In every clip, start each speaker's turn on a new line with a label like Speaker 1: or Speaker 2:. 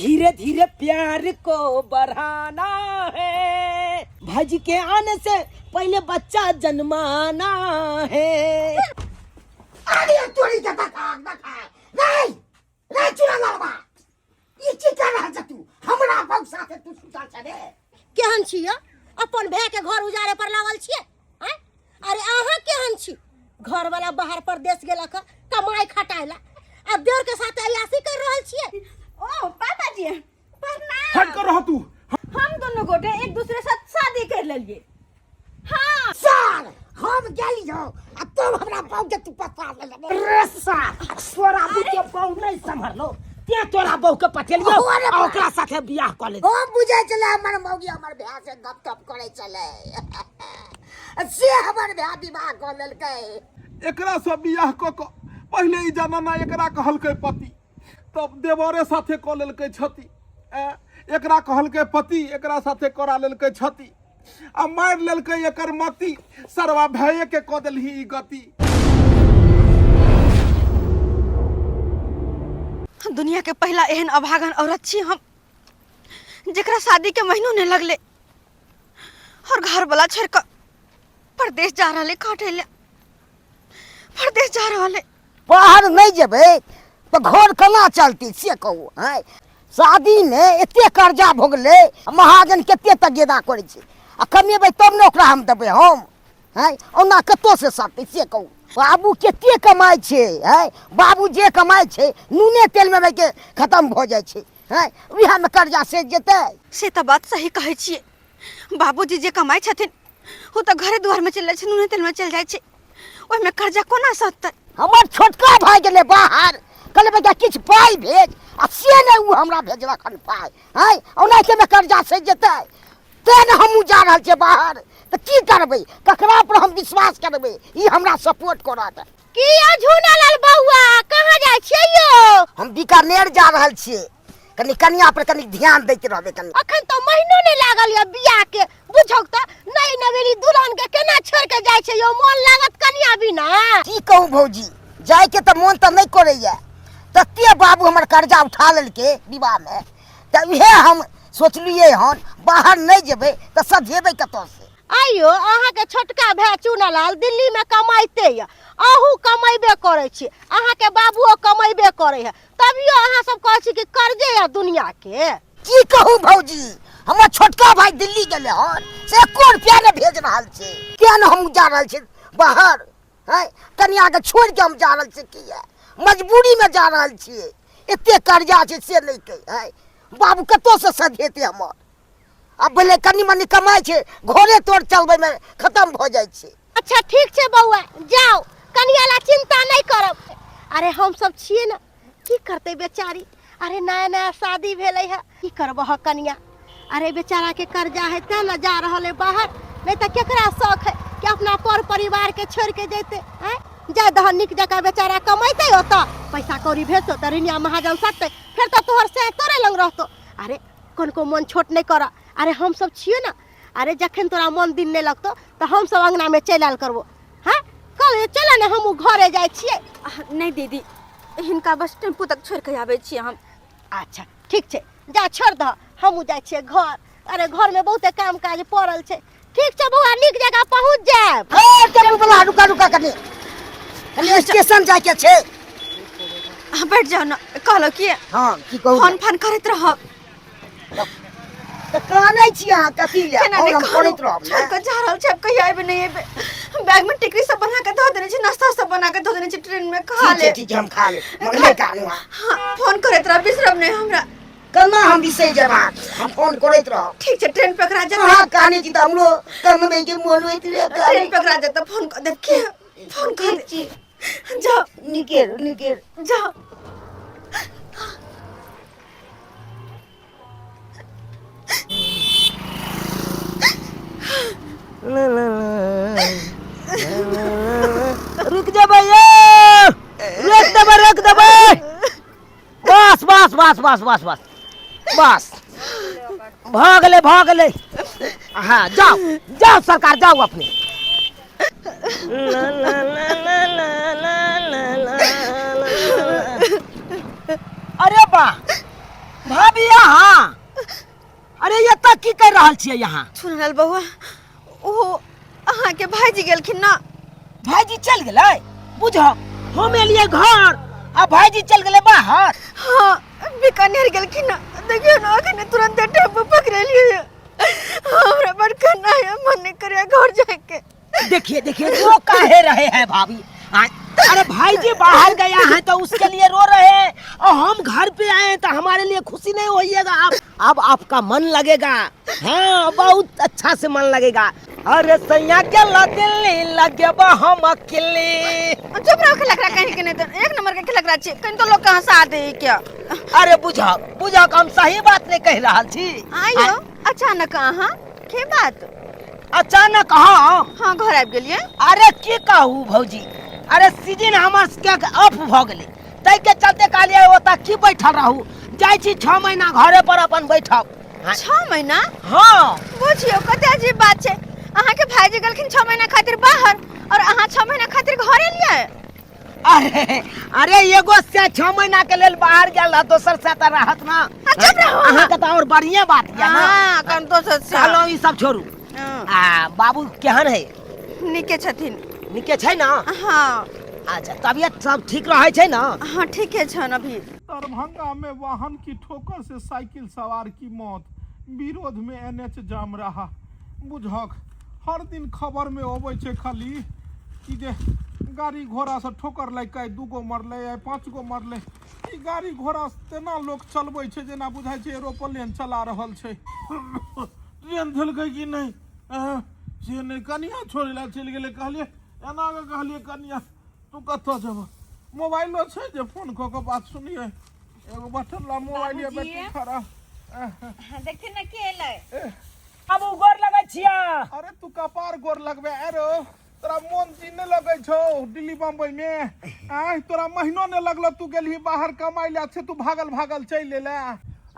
Speaker 1: धीरे धीरे प्यार को बढ़ाना है, भाजी के आने से पहले बच्चा जन्माना है।
Speaker 2: अरे तोरी के देखा देखा रे रे चुरा लड़वा, ई की कर रहल छ तू? हमरा बहू साथे तू सुतल छ रे?
Speaker 3: केहन छी यौ, अपन भाय के घर उजाड़े पर लागल छियै? आँय? अरे अहाँ केहन छी? घर वाला बाहर परदेश गेलक हँ, कमाई खटाय ला, आ देवर के साथ अयासी कर रहल छियै।
Speaker 4: ओ पापा जी प्रणाम।
Speaker 5: हट कर रह तू।
Speaker 4: हम दोनों गोटे एक दूसरे साथ शादी कर लेलिए। हाँ।
Speaker 2: सार हम गेलियो आ तुम हमरा बहू के तू पता ले ले।
Speaker 1: रे सार, तोरा बहू के बहू नहीं संभरलो ते तोरा बहू के पटेलियो
Speaker 2: अरे
Speaker 1: आ ओकरा साथे बियाह क ले।
Speaker 2: हम बुझै छलै हमर मौगी हमर भाय से गप तप करै छलै, से हमर भाय विवाह कऽ लेलकै।
Speaker 5: एकरा से बियाह क क पहिले ई जनाना एकरा कहलकै पति, तब देवरे साथे कऽ लेलकै क्षति। एकरा कहलकै पति, एकरा साथे करा लेलकै क्षति, आ मारि लेलकै एकर मति। सरवा भैये के कऽ देलही ई गति।
Speaker 4: दुनिया के पहला एहन अभागन औरत छी हम, जेकरा शादी के महीनों नहीं लगले और घर वाला छोड़ के परदेश जा रहा है, काटे ले परदेश जा रहा है।
Speaker 2: बाहर नहीं जेबै तऽ घर केना चलतै से कहू? आँय, शादीमे एते कर्जा भऽ गेलै, महाजन कते तगेदा करै छै, आ कमेबै तब ने ओकरा हम देबै हम। आँय, ओना कतऽसँ सटतै से कहू? बाबू कते कमाइ छै? आँय, बाबू जे कमाइ छै नूने तेलमे रहिके खतम भऽ जाइ छै। आँय, उएहमे कर्जा सधि जेतै।
Speaker 4: से तऽ बात सही कहै छियै, बाबूजी जे कमाइ छथिन ओ तऽ घरे दुआरमे चलि जाइ छै, नूने तेलमे चलि जाइ छै, ओहिमे कर्जा कोना सधतै?
Speaker 2: हमर छोटका भाय गेलै बाहर, कहलै बेटा किछु पाइ भेज, आ से नहि ओ हमरा भेजलक हन पाइ। आँय, ओनाहितेमे कर्जा सधि जेतै, तेँ ने हमहूँ जा रहल छियै बाहर। तऽ की करबै, ककरा पर हम विश्वास करबै ई हमरा सपोर्ट करत?
Speaker 3: की यौ झूना लाल बौआ, कहाँ जाइ छियै यौ?
Speaker 2: हम बीकानेर जा रहल छियै, कनि कनिया पर कनि ध्यान दैत रहबै कनि।
Speaker 3: अखन तऽ महीनो नहि लागल यऽ बियाह के, बुझौक तऽ नई नवेली दुल्हन के केना छोड़ के जाइ छै यौ? मोन लागत कनिया बिना?
Speaker 2: की कहू भौजी, जायके तऽ मोन तऽ नहि करैया, तते बाबू हमर कर्जा उठा लेलकै विवाहमे, तऽ उएह हम सोचलियै हन बाहर नहि जेबै तऽ सधेबै कतऽसँ।
Speaker 3: आइयो अहाँके छोटका भाय चुनालाल दिल्ली में कमाइते यऽ, अहूँ कमेबे करै छी, अहाँके बाबुओ कमेबे करै है, तभियो अहाँ सब कहै छी कि कर्जे यऽ दुनिया के।
Speaker 2: की कहू भौजी, हमर छोटका भाई दिल्ली गेलै हन, से एको रुपया नहि भेज रहल छै, तें ने हम जा रहल छी बाहर। हैं, कनिया के छोड़ि के हम जा रहल छी, किया मजबूरी में जा रहल छियै, एते कर्जा छै से नहि के। हैं, बाबू कतऽसँ सधेतै हमर? आब भले कनि मनि कमाइ छै, घरे तोड़ चलबैमे खतम भऽ जाइ छै।
Speaker 3: अच्छा ठीक छै बौआ, जाओ, कनिया ला चिंता नहीं करब। अरे हम सब छियै ने, की करतै बेचारी? अरे नया नया शादी भेलै है, की करबह कनिया? अरे बेचारा के कर्जा है तें ने जा रहल है बाहर, नहीं तऽ केकरा शौक है कि अपना पर परिवार के छोड़ के जैते? आँय, जाय दहन, नीक जकाँ बेचारा कमेतै, ओतऽ पैसा कौड़ी भेजतौ तऽ रिनिया महाजन सटतै, फेर तऽ तोहर से तोरे लग रहतौ। अरे कनको मन छोट नहीं कर, अरे हम सब छियै ने। अरे जखन तोरा मन दिन नहीं लगतो तऽ हम सब अंगना में चलि आयल करबो। हाँ कल चल ने, हम घरे जाइ छियै।
Speaker 4: नहीं दीदी, हिनका बस टेम्पू तक छोड़ के आबै छियै हम।
Speaker 3: अच्छा ठीक छै, जा छोड़ दह, हमहूँ जाइ छियै घर। अरे घर में बहुते काम काज पड़ल छै। ठीक छै बौआ, नीक जगह पहुँच जायब।
Speaker 2: हे टेम्पू वाला, रुका रुका, कनि कनि स्टेशन जाइके छै।
Speaker 4: अहाँ बैठ जाउ ने, कहलहुँ कि
Speaker 2: हाँ की कहू?
Speaker 4: फोन फान करैत रहब।
Speaker 2: तऽ कानै छी अहाँ कथी लए?
Speaker 4: केना
Speaker 2: फोन
Speaker 4: नहि
Speaker 2: हम
Speaker 4: कहलहुँ?
Speaker 2: करैत रहब
Speaker 4: छोड़
Speaker 2: ने।
Speaker 4: कऽ जा रहल छी, आब कहिया एबै नहि एबै। बैग में टिकरी सब बना के धऽ देने छी, नाश्ता सब बना के धऽ देने छी, ट्रेन में खा
Speaker 2: ठीक छै
Speaker 4: ले।
Speaker 2: ठीक छै, हम खा लेब, मगर नहि कानू अहाँ।
Speaker 4: हाँ, फोन करैत रहब, बिसरब नहि हमरा।
Speaker 2: केना हम बिसरि जेब अहाँ? हम फोन करैत रहब।
Speaker 4: ठीक छै, ट्रेन पकड़ा जेतै।
Speaker 2: अहाँ कानै छी तऽ हमरो कनबै के मोन होइत रहै।
Speaker 4: ट्रेन पकड़ा जेतै, फोन कऽ देब के? फोन कऽ देब। जाओ।
Speaker 2: निकेर निकेर।
Speaker 4: जाओ।
Speaker 1: रुक जेबै यौ, रोक देबै, रोक देबै। बस बस बस बस बस बस बस, भऽ गेलै, भऽ गेलै। हाँ जाओ जाओ सरकार, जाओ अपने। अरे वाह, भाभी अहाँ, अरे एतऽ की कर रहल छियै यहाँ?
Speaker 4: सुनल बौआ, ओ अहाँके भाईजी गेलखिन ना।
Speaker 1: भाईजी चल गेलै? बुझ, हम एलियै घर आ भाईजी चल गेलै बाहर।
Speaker 4: हाँ, बीकानेर गेलखिन ना। देखियौ ना, अखने तुरंत टेम्पो पकड़ेलियै। हमरा बड़ कन्ना है, मन नहीं करे घर जाके।
Speaker 1: देखिए देखिए, रो काहे रहे हैं भाभी? अरे भाई जी बाहर गया है तो उसके लिए रो रहे हैं, और हम घर पे आए हैं तो हमारे लिए खुशी नहीं होइएगा। अब आपका मन लगेगा। हाँ, बहुत अच्छा से मन लगेगा। अरे सैया गेला दिल्ली, लगेबा हम अकेले।
Speaker 4: चुप रहो, खिलक रहा कहीं के नहीं तो एक नंबर के खिलक रहा छी, कहीं तो लोग कहाँ से आते हैं क्या?
Speaker 1: अरे बुझा बुझा, हम सही बात नहीं कह रहा छी।
Speaker 4: आइयो अचानक अहाँ के बात?
Speaker 1: अचानक? हाँ।
Speaker 4: हाँ, घर आबि गेलियै।
Speaker 1: अरे की कहू भौजी, अरे सीजन हमर सबके ऑफ भऽ गेलै, ताहिके चलते कहलियै ओतऽ की बैठल रहू, जाइ छी 6 महीना घरे पर अपन बैठब। हाँ।
Speaker 4: 6 महीना?
Speaker 1: हाँ।
Speaker 4: बुझियौ कते अजीब बात छै, अहाँके भाईजी गेलखिन 6 महीना खातिर बाहर और अहाँ 6 महीना खातिर घर एलियै।
Speaker 1: अरे अरे, एगो से 6 महीना के लेल बाहर गेल रह, दोसर से तऽ रहत ना।
Speaker 4: चुप रहू अहाँ।
Speaker 1: अहाँके तऽ और बढ़िया बात यऽ ना।
Speaker 4: हाँ, कन दोसर से।
Speaker 1: कहलहुँ ई सब छोड़ू।
Speaker 4: हाँ।
Speaker 1: आ बाबू केहन है?
Speaker 4: नीके छथिन।
Speaker 1: नीके छै ना?
Speaker 4: हाँ।
Speaker 1: अच्छा, तबियत सब ठीक रहै छै ना?
Speaker 4: हाँ, ठीके छन अभी।
Speaker 5: दरभंगा में वाहन की ठोकर से साइकिल सवार की मौत, विरोध में एनएच जाम रहा। बुझक, हर दिन खबर में अबै छै खाली कि जे गाड़ी घोड़ा से ठोकर लागि कऽ आइ 2 गो मरलै, आइ 5 गो मरलै। ई गाड़ी घोड़ा तेना लोक चलबै छै जेना बुझाइ छै एरोप्लेन चला रहल छै। ट्रेन धेलकै कि नहि से नहि। कनिया छोड़ै लए चलि गेलै। कहलियै एना कऽ, कहलियै कनिया तू कतऽ जेबह? मोबाइलो छै जे फोन कऽ कऽ बात सुनियै? एगो बटन ला मोबाइल ये बैटरी खड़ा।
Speaker 4: देखिन ने के एलै।
Speaker 1: बाबू, गोर लगै छियै।
Speaker 5: अरे तू कपार गोर लगबे। अरे तोरा मोन जी नहि लगै छौ दिल्ली बम्बई में? आय, तोरा महीनो नहि लगलो तू गेलही बाहर कमाइ लए, से तू भागल भागल चलि एले।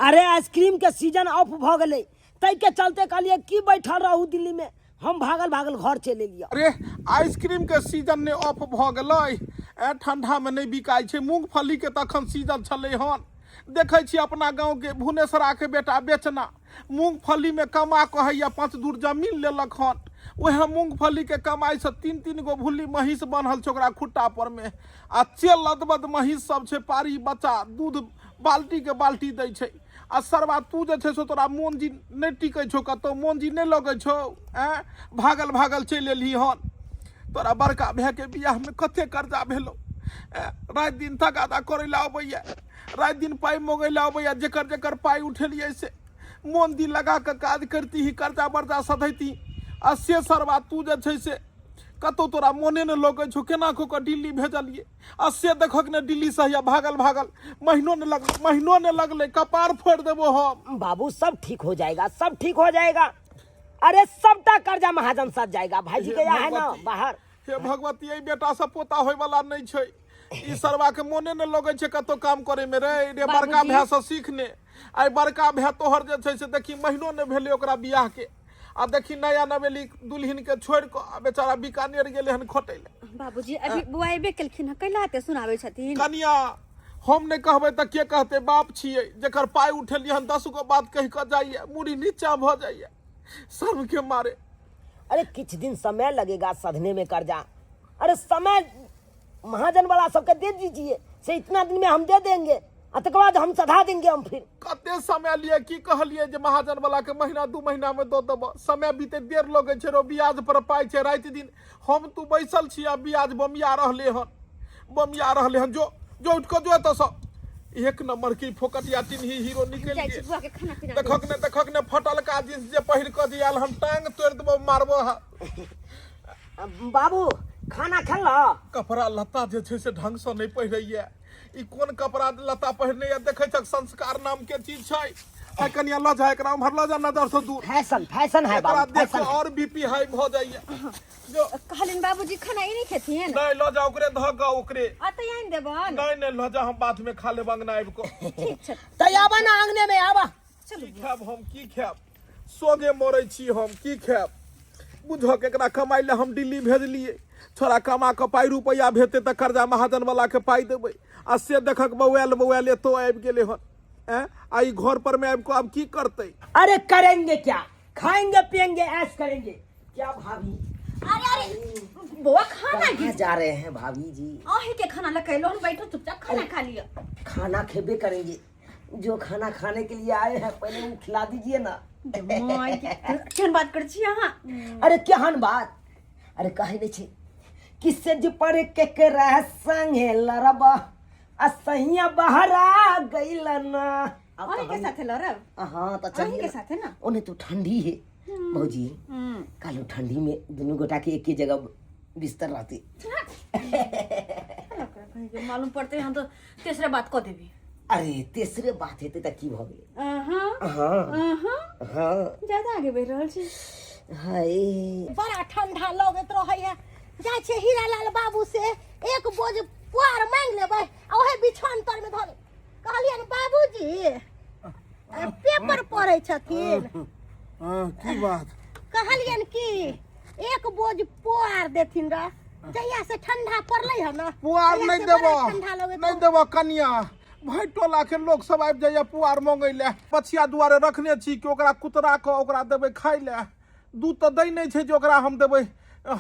Speaker 1: अरे आइसक्रीम के सीजन ऑफ भऽ गेलै, ताहिके चलते कहलियै की बैठल रहू दिल्ली में, हम भागल भागल घर चलि एलियै।
Speaker 5: अरे आइसक्रीम के सीजन नहि ऑफ भऽ गेलै? ए ठंडा में नहि बिकाइ छै मूंगफली के, तखन सीजन छलै हन। देखै छी अपना गाँव के भुवनेश्वरा के बेटा बेचना मूंगफली में कमा कहैया 5 दूर जमीन लेलक हन। वएह मूंगफली के कमाई से 3-3 गो भुल्ली महींस बान्हल छै ओकरा खुट्टा पर में, आ चेल लदबद महींस सब छै, पारी बच्चा दूध बाल्टी के बाल्टी दै छै। आ सरवा तू जे छै से तोरा मोन जी नहि टिकै छौ कतौ, मोन जी नहि लगै छौ। आँय, भागल भागल चलि एलही हन। तोरा बड़का भाय के बियाह में कते कर्जा भेलौ। राति दिन तगादा करै लए अबैया, राति दिन पाइ मँगै लए अबैया। जेकर जेकर पाइ उठेलियै से मोन दिल लगा कऽ काज करतीही, कर्जा बर्जा सधैती। आ से सरवा तू जे छै से कतौ तोरा मोने नहि लगै छौ, केना कऽ कऽ दिल्ली भेजलियै। आ से देखक ने दिल्ली से हैया भागल भागल, महीनो नहि लगलै, महीनो नहि लगलै, कपार फोड़ि देबो हम।
Speaker 1: बाबू, सब ठीक हो जाएगा, सब ठीक हो जाएगा। अरे सबटा कर्जा महाजन साथ जाएगा, भाईजी
Speaker 5: हे
Speaker 1: गया है ना
Speaker 5: भगवती।
Speaker 1: बाहर।
Speaker 5: हे भगवती, एहि बेटा से पोता होय वाला नहि छै। ई सरवा के मोने नहि लगै छै कतौ काम करे में। रे रे, बड़का
Speaker 4: बाबूजी।
Speaker 5: भाय से सीख ने। आइ बड़का भाय तोहर जे छै से देखी, महीनो नहि भेलै ओकरा बियाह के, आ देखी नया नवेली दुल्हिन के छोड़ि कऽ आ बेचारा बीकानेर गेलै हन खटै लए।
Speaker 4: बाबूजी, अभी बौआ एबे केलखिन हँ, कैला एते सुनाबै छथिन?
Speaker 5: कनिया, हम नहि कहबै तऽ के कहतै? बाप छियै जकर पाइ उठेलियै हन, 10 गो बात कहि कऽ जाइए, मुड़ी नीचा भऽ जाइए शर्म के मारे।
Speaker 1: अरे किछु दिन समय लगेगा सधने में कर्जा। अरे समय महाजन वाला सबके दे दीजिए, से इतना दिन में हम दे देंगे, आ तकर बाद हम सधा देंगे हम फिर।
Speaker 5: कते समय लिए? की कहलिए जे महाजन वाला के महीना 2 महीना में दऽ देबऽ? समय बीते देर लगै छै रो। ब्याज पर पाइ छै। राति दिन हम तू बैसल छी आ ब्याज बमिया रहले हन, बमिया रहले हन। जो जो, उठि कऽ जो एतऽसँ। एक नंबर के फोकटिया टिन्ही हीरो निकलि
Speaker 4: जाइ छी
Speaker 5: गेल।
Speaker 4: बुआ के खाना पीना।
Speaker 5: देखक ने, देखक ने, फटलका जींस जे पहिर कऽ जे आयल हन, टांग तोड़ि देबो, मारबो हा।
Speaker 1: बाबू, खाना खेल?
Speaker 5: कपड़ा लत्ता जे छै से ढंगसँ नहि पहिरैया। ई कोन कपड़ा लत्ता पहिरने या? देखै छक, संस्कार नाम के चीज छै। आ कनिया, लऽ जा एकरा, उम्हर लऽ जा, नजर से दूर।
Speaker 1: फैशन, फैशन है
Speaker 5: एकरा
Speaker 1: बाबू,
Speaker 5: देखो
Speaker 1: फैशन है।
Speaker 5: और बीपी हाई भऽ जाइया जो।
Speaker 4: कहलिन बाबूजी खाना ई नहि खेथिन।
Speaker 5: नहि, लऽ जा ओकरे, धऽ कऽ ओकरे।
Speaker 4: आ तऽ आनि देबन।
Speaker 5: नहि नहि, लऽ जा, हम बाद में खा लेब अंगना आबि कऽ।
Speaker 4: ठीक छै।
Speaker 1: तऽ आबा ना, आंगने में आबा।
Speaker 5: की खायब हम, की खायब? सोगे मरै छी हम, की खायब? बुझक, एकरा कमाइ लए हम दिल्ली भेजलियै। छोड़ा कमा कऽ पाइ रुपैआ भेजतै तऽ कर्जा महाजन वाला के पाइ देबै, आ से देखक बौआयल बौआयल एतौ आबि गेलै हन। ऐं आ ई घर पर में आबि कऽ आब की करतै
Speaker 1: अरे करेंगे क्या खाएंगे पिएंगे ऐश करेंगे क्या भाभी
Speaker 4: अरे अरे बौआ खाना
Speaker 1: कहाँ जा रहे हैं भाभी जी
Speaker 4: अहीं के खाना लग हम बैठो चुपचाप खाना खा लिया
Speaker 1: खाना खेबे करेंगे जो खाना खाने के लिए आए हैं पहले वो खिला दीजिए ना
Speaker 4: केहन बात कर छी अहाँ
Speaker 1: अरे केहन बात अरे कहे नहीं छे किससे जो पर केकरा संगे लड़बा आ सैया बहरा गइल ना अब तो
Speaker 4: अहीं के
Speaker 1: हम-
Speaker 4: साथे लड़ब
Speaker 1: हाँ तो
Speaker 4: अहीं
Speaker 1: चलिए
Speaker 4: के
Speaker 1: ना।
Speaker 4: साथे ना
Speaker 1: ओने तो ठंडी है भौजी कल ठंडी में दोनों गोटा के एक ही जगह बिस्तर रहती
Speaker 4: मालूम पड़ते हम तो तीसरे बात कह देबी
Speaker 1: अरे तीसरे बात हेतै तऽ की भऽ गेलै
Speaker 4: अहाँ
Speaker 1: हाँ
Speaker 4: अहाँ
Speaker 1: हाँ
Speaker 4: ज्यादा आगे बढ़ि रहल छी
Speaker 1: हाय
Speaker 3: बड़ा ठंडा लगैत रहै है जाइ छै हीरालाल बाबू से एक बोझ पुआर मांगि लेबै आ ओहे बिछौन तर में धऽ कहलियनि बाबूजी पेपर पढ़ै छथिन
Speaker 5: हाँ, की बात
Speaker 3: कहलियनि कि एक बोझ पुआर देथिन रह जहिया से ठंडा पड़लै है ना
Speaker 5: पुआर
Speaker 3: तहिया
Speaker 5: नहि
Speaker 3: से बड़ा
Speaker 5: देबो
Speaker 3: ठंडा लगैत
Speaker 5: नहि देबो कनिया भरि टोला के लोक सब आबि जाइए पुआर मंगै लए पछिया दुआरे रखने छी कि ओकरा कुतरा कऽ ओकरा देबै खाइ लए दूध तऽ दै नहि छै जे ओकरा हम देबै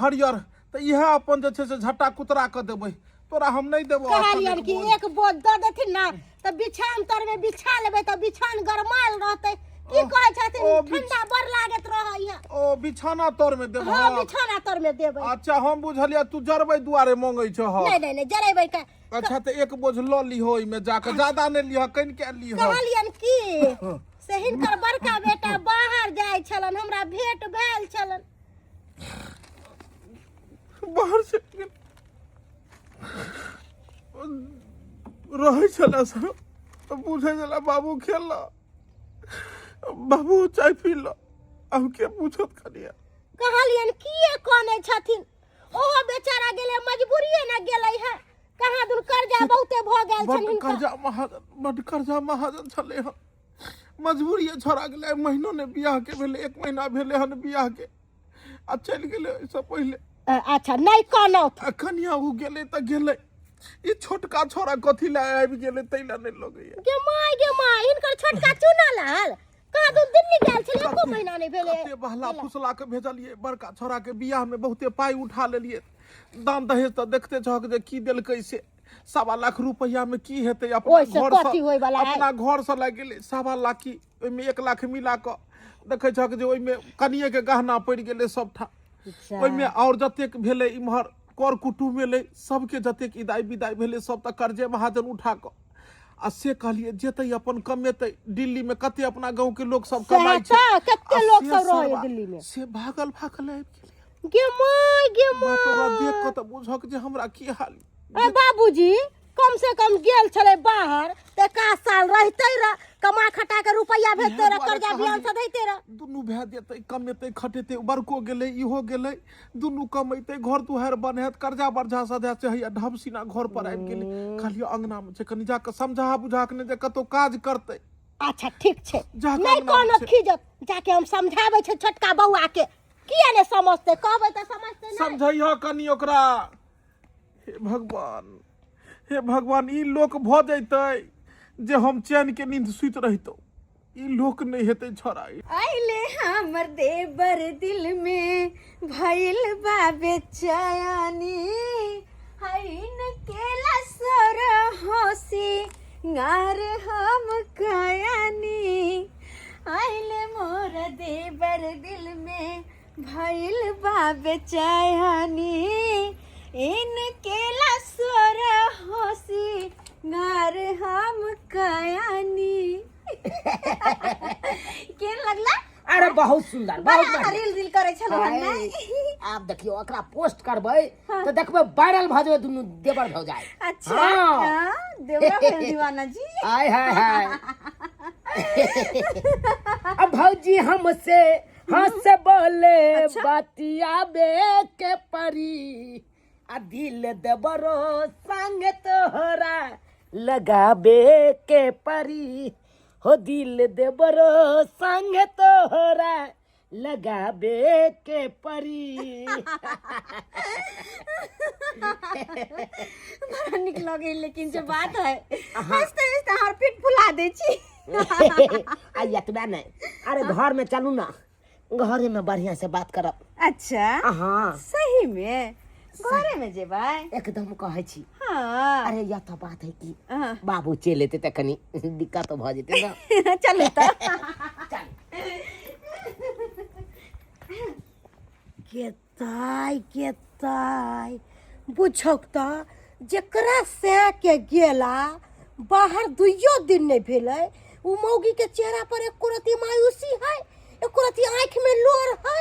Speaker 5: हरियर तऽ इएह अपन जे छै से झट्टा कुतरा कऽ देबै तोरा हम नहि देबो एखन
Speaker 3: कहलियनि
Speaker 5: एक
Speaker 3: कि
Speaker 5: बोझ।
Speaker 3: एक बोझ दऽ देथिन ना तऽ बिछान तर में बिछा लेबै तऽ बिछान गरमायल रहतै की कहै छथिन
Speaker 5: ओ
Speaker 3: ठंडा बड़ लागैत रहै है
Speaker 5: ओ बिछाना तर में देबो
Speaker 3: हाँ बिछाना तर में देबै
Speaker 5: अच्छा हम बुझलियै तू जरबै दुआरे मंगै छह
Speaker 3: नहि नहि नहि जरेबै के
Speaker 5: अच्छा तऽ एक बोझ लऽ लिहो ओहिमे जाकऽ ज्यादा नहि लिह कनिके लिह
Speaker 3: कहलियनि की से हिनकर बड़का बेटा बाहर जाइ छलन हमरा भेंट भेल छलन
Speaker 5: बाहर से रहै छलै सर बुझै छलै बाबू खेल बाबू चाय पी ल आब के पूछत कनिया
Speaker 3: कहलियनि किए कनै छथिन ओहो बेचारा गेलै मजबूरिए ने गेलै है कहाँ दुन कर्जा बहुते भऽ गेल छनि
Speaker 5: बड्ड
Speaker 3: हिनकर
Speaker 5: कर्जा महाजन बड्ड कर्जा महाजन छलै हन मजबूरिए छोड़ा गेलै महीनो ने बियाह के भेलै एक महीना भेलै हन बियाह के आ चलि गेलै ओहिसँ पहिले
Speaker 3: अच्छा नहि कहलहुँ
Speaker 5: आ कनिया ओ गेलै तऽ गेलै ई छोटका छोड़ा कथी लए आबि गेलै ताहि लए नहि लगैया
Speaker 3: गे माय गे माय हिनकर छोटका चुना लाल कहाँ दू दिल्ली गेल छलै एको महीना नहि भेलै
Speaker 5: कते बहला फुसला के भेजलियै बड़का छोड़ा के बियाह में बहुते पाइ उठा लेलियै दान दहेज तऽ देखते छहक जे की देलकै से 1.25 लाख रुपैआ में की हेतै अपना
Speaker 3: ओहिसँ
Speaker 5: घर
Speaker 3: कथी होइवला है?
Speaker 5: अपना घर से लागि गेलै 1.25 लाख की ओहिमे 1 लाख मिला कऽ देखै छहक जे ओहिमे कनिए के गहना पड़ि गेलै सबठाम ओहिमे आओर जतेक भेलै इम्हर कर कुटुम्ब एलै सबके जतेक इदाइ विदाइ भेलै सब तऽ कर्जे महाजन उठा कऽ आ से कहलियै जेतै अपन कमेतै दिल्ली में कते अपना गाँव के लोक सब
Speaker 3: सएह
Speaker 5: कमाइ छै
Speaker 3: तऽ, कते
Speaker 5: आ
Speaker 3: लोक
Speaker 5: से
Speaker 3: सब रहैए
Speaker 5: सरवा,
Speaker 3: दिल्ली में।
Speaker 5: से भागल भागल आबि गेलै
Speaker 3: गे माय गे
Speaker 5: बाप रे,
Speaker 3: माय
Speaker 5: देख कऽ तऽ बुझक जे हमरा की हाल
Speaker 3: ए बाबूजी कम से कम गेल छलै बाहर तऽ एक साल रहिते रह कमा खटा के रुपैआ भेजते रह
Speaker 5: इएह दुआरे
Speaker 3: कर्जा बिहान
Speaker 5: कहलियै।
Speaker 3: सधैते रह
Speaker 5: दुनू भए जेतै कमेतै खटेतै बड़को गेलै इहो गेलै दुनू कमेतै घर दुआरि बन्हैत कर्जा बर्जा सधैत से हैया ढबसीना घर पर आबि गेलै कहलियै अंगनामे छै कनि जाकऽ समझा बुझा कऽ नहि जे कतहु काज करतै
Speaker 3: अच्छा ठीक छै
Speaker 5: जा कऽ
Speaker 3: नहि
Speaker 5: अंगनामे
Speaker 3: कोनो
Speaker 5: छै।
Speaker 3: खीजत जाके हम समझाबै छै छोटका बौआ के किया ने समझतै कहबै तऽ समझतै नहि
Speaker 5: समझैह कनि ओकरा हे भगवान हे भगवान ई लोक भऽ जैतै जे हम चैन के नींद सुति रहितहुँ ई लोक नहि हेतै छौड़ा ई।
Speaker 4: आइले हमर देवर दिल में भइल बा बेचैनी हईन केला सर होसी गार हम कयानी आइले मोर देवर दिल में भइल बा बेचैनी इन केला सर होसी गार हम कयानी केहन लगला
Speaker 1: अरे बहुत सुंदर बहुत
Speaker 4: बड़ा
Speaker 1: बढ़िया
Speaker 4: रील रील करै छलहुँ हन ने
Speaker 1: हाय, आब देखियौ एकरा पोस्ट करबै तऽ देखबै वायरल भऽ जेबै दुनू देवर भौजाइ
Speaker 4: अच्छा
Speaker 1: हाँ।
Speaker 4: हाँ, देवरा भेल दीवाना जी
Speaker 1: आय हाय हाय अब भौजी हमसे हंस बोले
Speaker 4: अच्छा।
Speaker 1: बतियाबे के परी आ दिल देबरो संग तोहरा लगाबे के परी हो दिल देबरो संग तोहरा लगाबे के परी
Speaker 4: बड़ा नीक लगे लेकिन जे बात है हंसते हंसते हमर पेट फुला दै छी
Speaker 1: आ एतबे नहि, अरे घर में चलू ना, घरे में बढ़िया से बात करब।
Speaker 4: अच्छा।
Speaker 1: हाँ।
Speaker 4: सही में घरे में जेबै?
Speaker 1: एकदम कहै छी।
Speaker 4: हाँ।
Speaker 1: अरे यह तो बात है कि
Speaker 4: हाँ।
Speaker 1: बाबू चलि एतै तऽ कनि दिक्कत भऽ जेतै ने।
Speaker 4: चलू तऽ।
Speaker 3: गेताय गेताय, बुझौक तऽ जेकरा सैके गेला बाहर दुइयो दिन नहि भेलै, ओ मौगीके चेहरा पर एको रत्ती मायूसी है, एको रत्ती आँखिमे लोर है,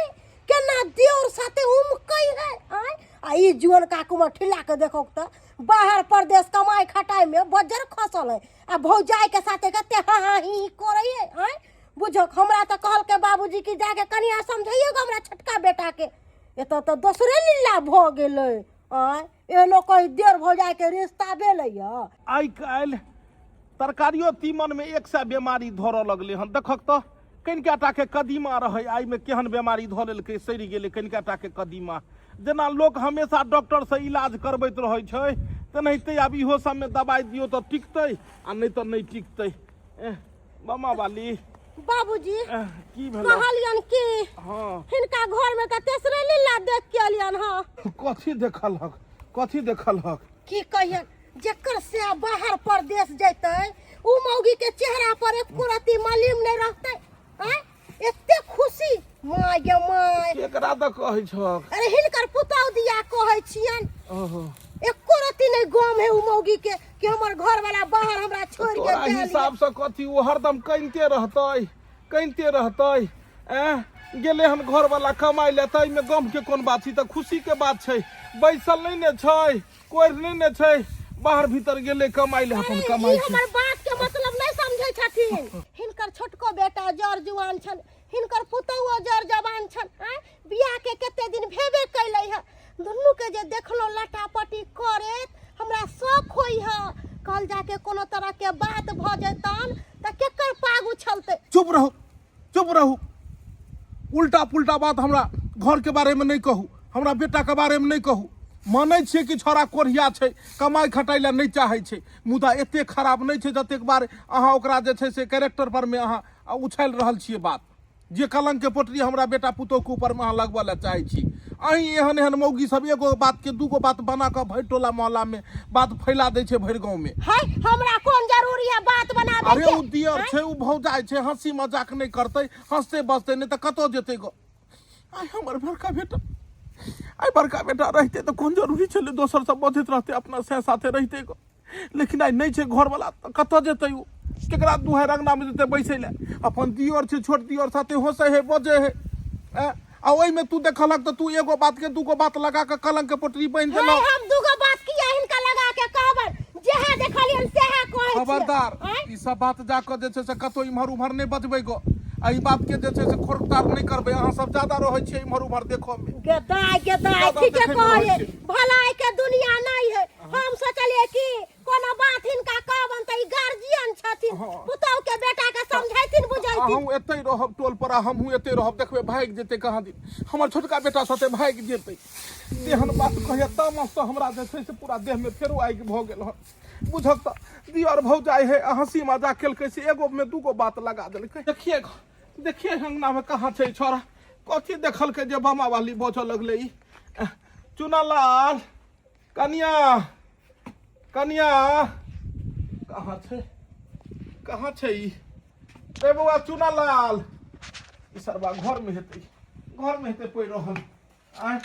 Speaker 3: केना देवर साथे उमकै है। आँय, आ ई जुअन काकू ठिला के देखौक तऽ बाहर परदेश कमाइ खटाइमे बज्जर खसल है, आ भौजाइके साथे कते हाँ हाँ ही ही करै है। आँय बुझौक, हमरा तऽ कहलकै बाबूजी कि जाके कनिया समझैयौ हमरा छोटका बेटाके, एतऽ तऽ दोसरे लीला भऽ गेलै। आँय, एहनो कहीं देर भौजाइके रिश्ता भेलै यऽ?
Speaker 5: आइ काल्हि तरकारियो तीमनमे एक सए बेमारी धरऽ लगलै हन। देखक तऽ कनिका टाके कदीमा रहै, आइमे केहन बेमारी धऽ लेलकै, सड़ि गेलै कनिका टाके कदीमा। जेना लोक हमेशा डॉक्टरसँ इलाज करबैत रहै छै, तेनाहिते आब इहो सबमे दबाइ दियौ तऽ टिकतै आ नहि तऽ नहि टिकतै। एह, मामा वाली।
Speaker 3: बाबूजी।
Speaker 5: एह, की भेलै?
Speaker 3: कहलियन कि
Speaker 5: हाँ।
Speaker 3: हिनका घर में तऽ तेसरे लीला देख के एलियन हँ।
Speaker 5: कथी देखलहक? कथी देखलहक?
Speaker 3: की कहियन, जेकर से बाहर परदेश जैतै उ मौगी के चेहरा पर एको रत्ती मलिम नहीं रहतै। आँय, एते खुशी, माय गे माय।
Speaker 5: केकरा तऽ कहै छहक?
Speaker 3: अरे हिनकर पुतहु दिया कहै छियन।
Speaker 5: ओहो।
Speaker 3: एको रत्ती नहीं गम है उ मौगी के कि हमर घर वाला बाहर हमरा छोड़ के
Speaker 5: तोरा
Speaker 3: गेल।
Speaker 5: हिसाब से कथी ओ हरदम कनिते रहतै, कनिते रहतै? एँ, गेलै हन घर वाला कमाइ लए, ताहिमे गम के कोन बात छै? तऽ खुशी के बात छै। बैसल नहि ने छै, कोरि नहि ने छै, बाहर भीतर गेलै कमाइ लए, अपन
Speaker 3: अरे,
Speaker 5: कमाइ
Speaker 3: ई
Speaker 5: छै।
Speaker 3: हमर बात के मतलब नहीं समझै छथिन। हिनकर छोटको बेटा जर जुआन छन, हिनकर पुतहुओ जर जवान छन। आँय, बियाह के कते दिन भेबे कैलै है, दुनू के जे देखलो लटापटी करैत हमरा शौक होइ है। कल जाके कोनो तरह के बात भऽ जेतन तऽ केकर पाग उछलतै?
Speaker 5: चुप रहू, चुप रहू, उल्टा पुल्टा बात हमरा घर के बारे में नहीं कहू, हमरा बेटा के बारे में नहीं कहू। मानै छियै कि छौड़ा कोढ़िया छै, कमाइ खटाइ लए नहि चाहै छै, मुदा एते खराब नहि छै जतेक बार अहाँ ओकरा जे छै से कैरेक्टर पर में अहाँ उछालि रहल छियै बात। जे कलंक के पोटरी हमरा बेटा पुतोह के ऊपर में अहाँ लगबऽ लए चाहै छी। अहीं एहन एहन मौगी सब एगो बात के दूगो बात बना कऽ भरि टोला मोहल्ला में बात फैला दै छै भरि गाँव में।
Speaker 3: है, हमरा कोन जरूरी है बात बनाबे
Speaker 5: अरे
Speaker 3: के?
Speaker 5: ओ दियर छै, ओ भौजाइ छै, हंसी मजाक नहि करतै, हंसते बजतै नहि तऽ कतऽ जेतै गो? आइ हमर बड़का बेटा, आइ बड़का बेटा रहितै तऽ कोन जरूरी छलै दोसर सब बजैत रहतै, अपना से साथे रहितै गो। लेकिन आइ नहि छै घरवला तऽ कतऽ जेतै ओ? केकरा दुहारि अङ्गनामे जेतै बैसै लए? अपन दियर छै, छोट दियर साथे हँसै है, बजै है। आ ओहिमे तू देखलक तऽ तू एगो बात के दूगो बात लगा कऽ कलंक के पोटरी बान्हि
Speaker 3: हे,
Speaker 5: देलक।
Speaker 3: हम दूगो बात किया हिनका लगा के कहबनि? जेहे देखलियनि सेहे कहै छियै।
Speaker 5: खबरदार।
Speaker 3: आँय?
Speaker 5: ई सब बात जा कऽ जे छै से कतौ इम्हर उम्हर नहि बजबै गो, आ ई बात के जे छै से खोरतार नहि करबै। अहाँ सब ज्यादा रहै छियै इम्हर उम्हर देखऽ मे।
Speaker 3: गेदाय गेदाय,
Speaker 5: ज्यादा
Speaker 3: ठीके
Speaker 5: देखैमे रहै
Speaker 3: कहलियै,
Speaker 5: छियै।
Speaker 3: भलाई के दुनिया नहीं है। हम सोचलियै कि कोनो बात हिनका कहबनि तऽ ई गार्जियन छथिन,
Speaker 5: हाँ।
Speaker 3: पुतहु के बेटा के समझैथिन बुझैथिन।
Speaker 5: अहूँ एतै रहब टोल पर आ हमहूँ एतै रहब, देखबै भागि जेतै कहाँ दिन, हमर छोटका बेटा साथे भागि जेतै। तेहन बात कहैया, तामस तऽ हमरा जे छै से पूरा देहमे फेरो आगि भऽ गेल हन। बुझक तऽ दियर भौजाइ है, आ हँसी मजाक केलकै से एगो मे दूगो बात लगा देलकै। देखिए देखिए, अंगना में कहाँ छै छौड़ा? कथी देखलकै जे बामा वाली बजऽ लगलै ई? चुनालाल, कनिया, कनिया कहाँ छै? कहाँ छै ई? रे बौआ चुनालाल, ई सरबा घर में हेतै, घर में हेतै पड़ि रहल। आँय,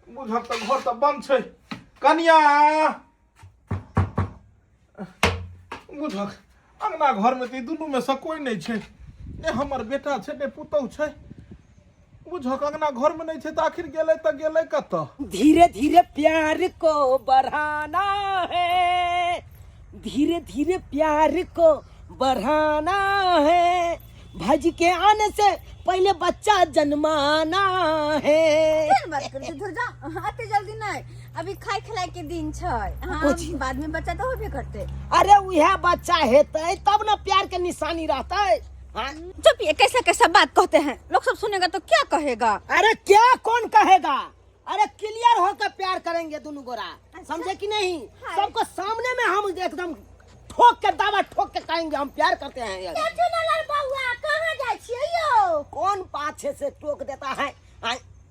Speaker 5: बुझब तऽ घर तऽ बंद छै। कनिया, बुझक अंगना घर में तऽ ई दुनू में से कोई नहि छै, ने हमर बेटा छै ने पुतहु छै। बुझक अंगना घर में नहि छै तऽ आखिर गेलै तऽ गेलै कतऽ?
Speaker 1: धीरे धीरे प्यार को बढ़ाना है, धीरे धीरे प्यार को बढ़ाना है, भज के आने से पहले बच्चा जन्माना है।
Speaker 4: केहन बात करै छी, धुर जा, एते जल्दी नहि, अभी खाय खिलाय के दिन छै। हाँ,
Speaker 1: कोची?
Speaker 4: बाद में बच्चा तऽ होबे करतै।
Speaker 1: अरे उहे बच्चा हेतै तब न प्यार के निशानी रहतै। हाँ?
Speaker 4: चुप, ये कैसा कैसा बात कहते हैं लोग, सब सुनेगा तो क्या कहेगा?
Speaker 1: अरे क्या कौन कहेगा? अरे क्लियर होकर प्यार करेंगे दोनों गोरा।
Speaker 4: अच्छा।
Speaker 1: समझे कि नहीं?
Speaker 4: हाँ।
Speaker 1: सबको सामने में हम एकदम ठोक के दावा ठोक के कहेंगे हम प्यार करते हैं।
Speaker 3: चुनलाल बउआ कहाँ जाइ छियै यौ?
Speaker 1: कौन पाछे से टोक देता है?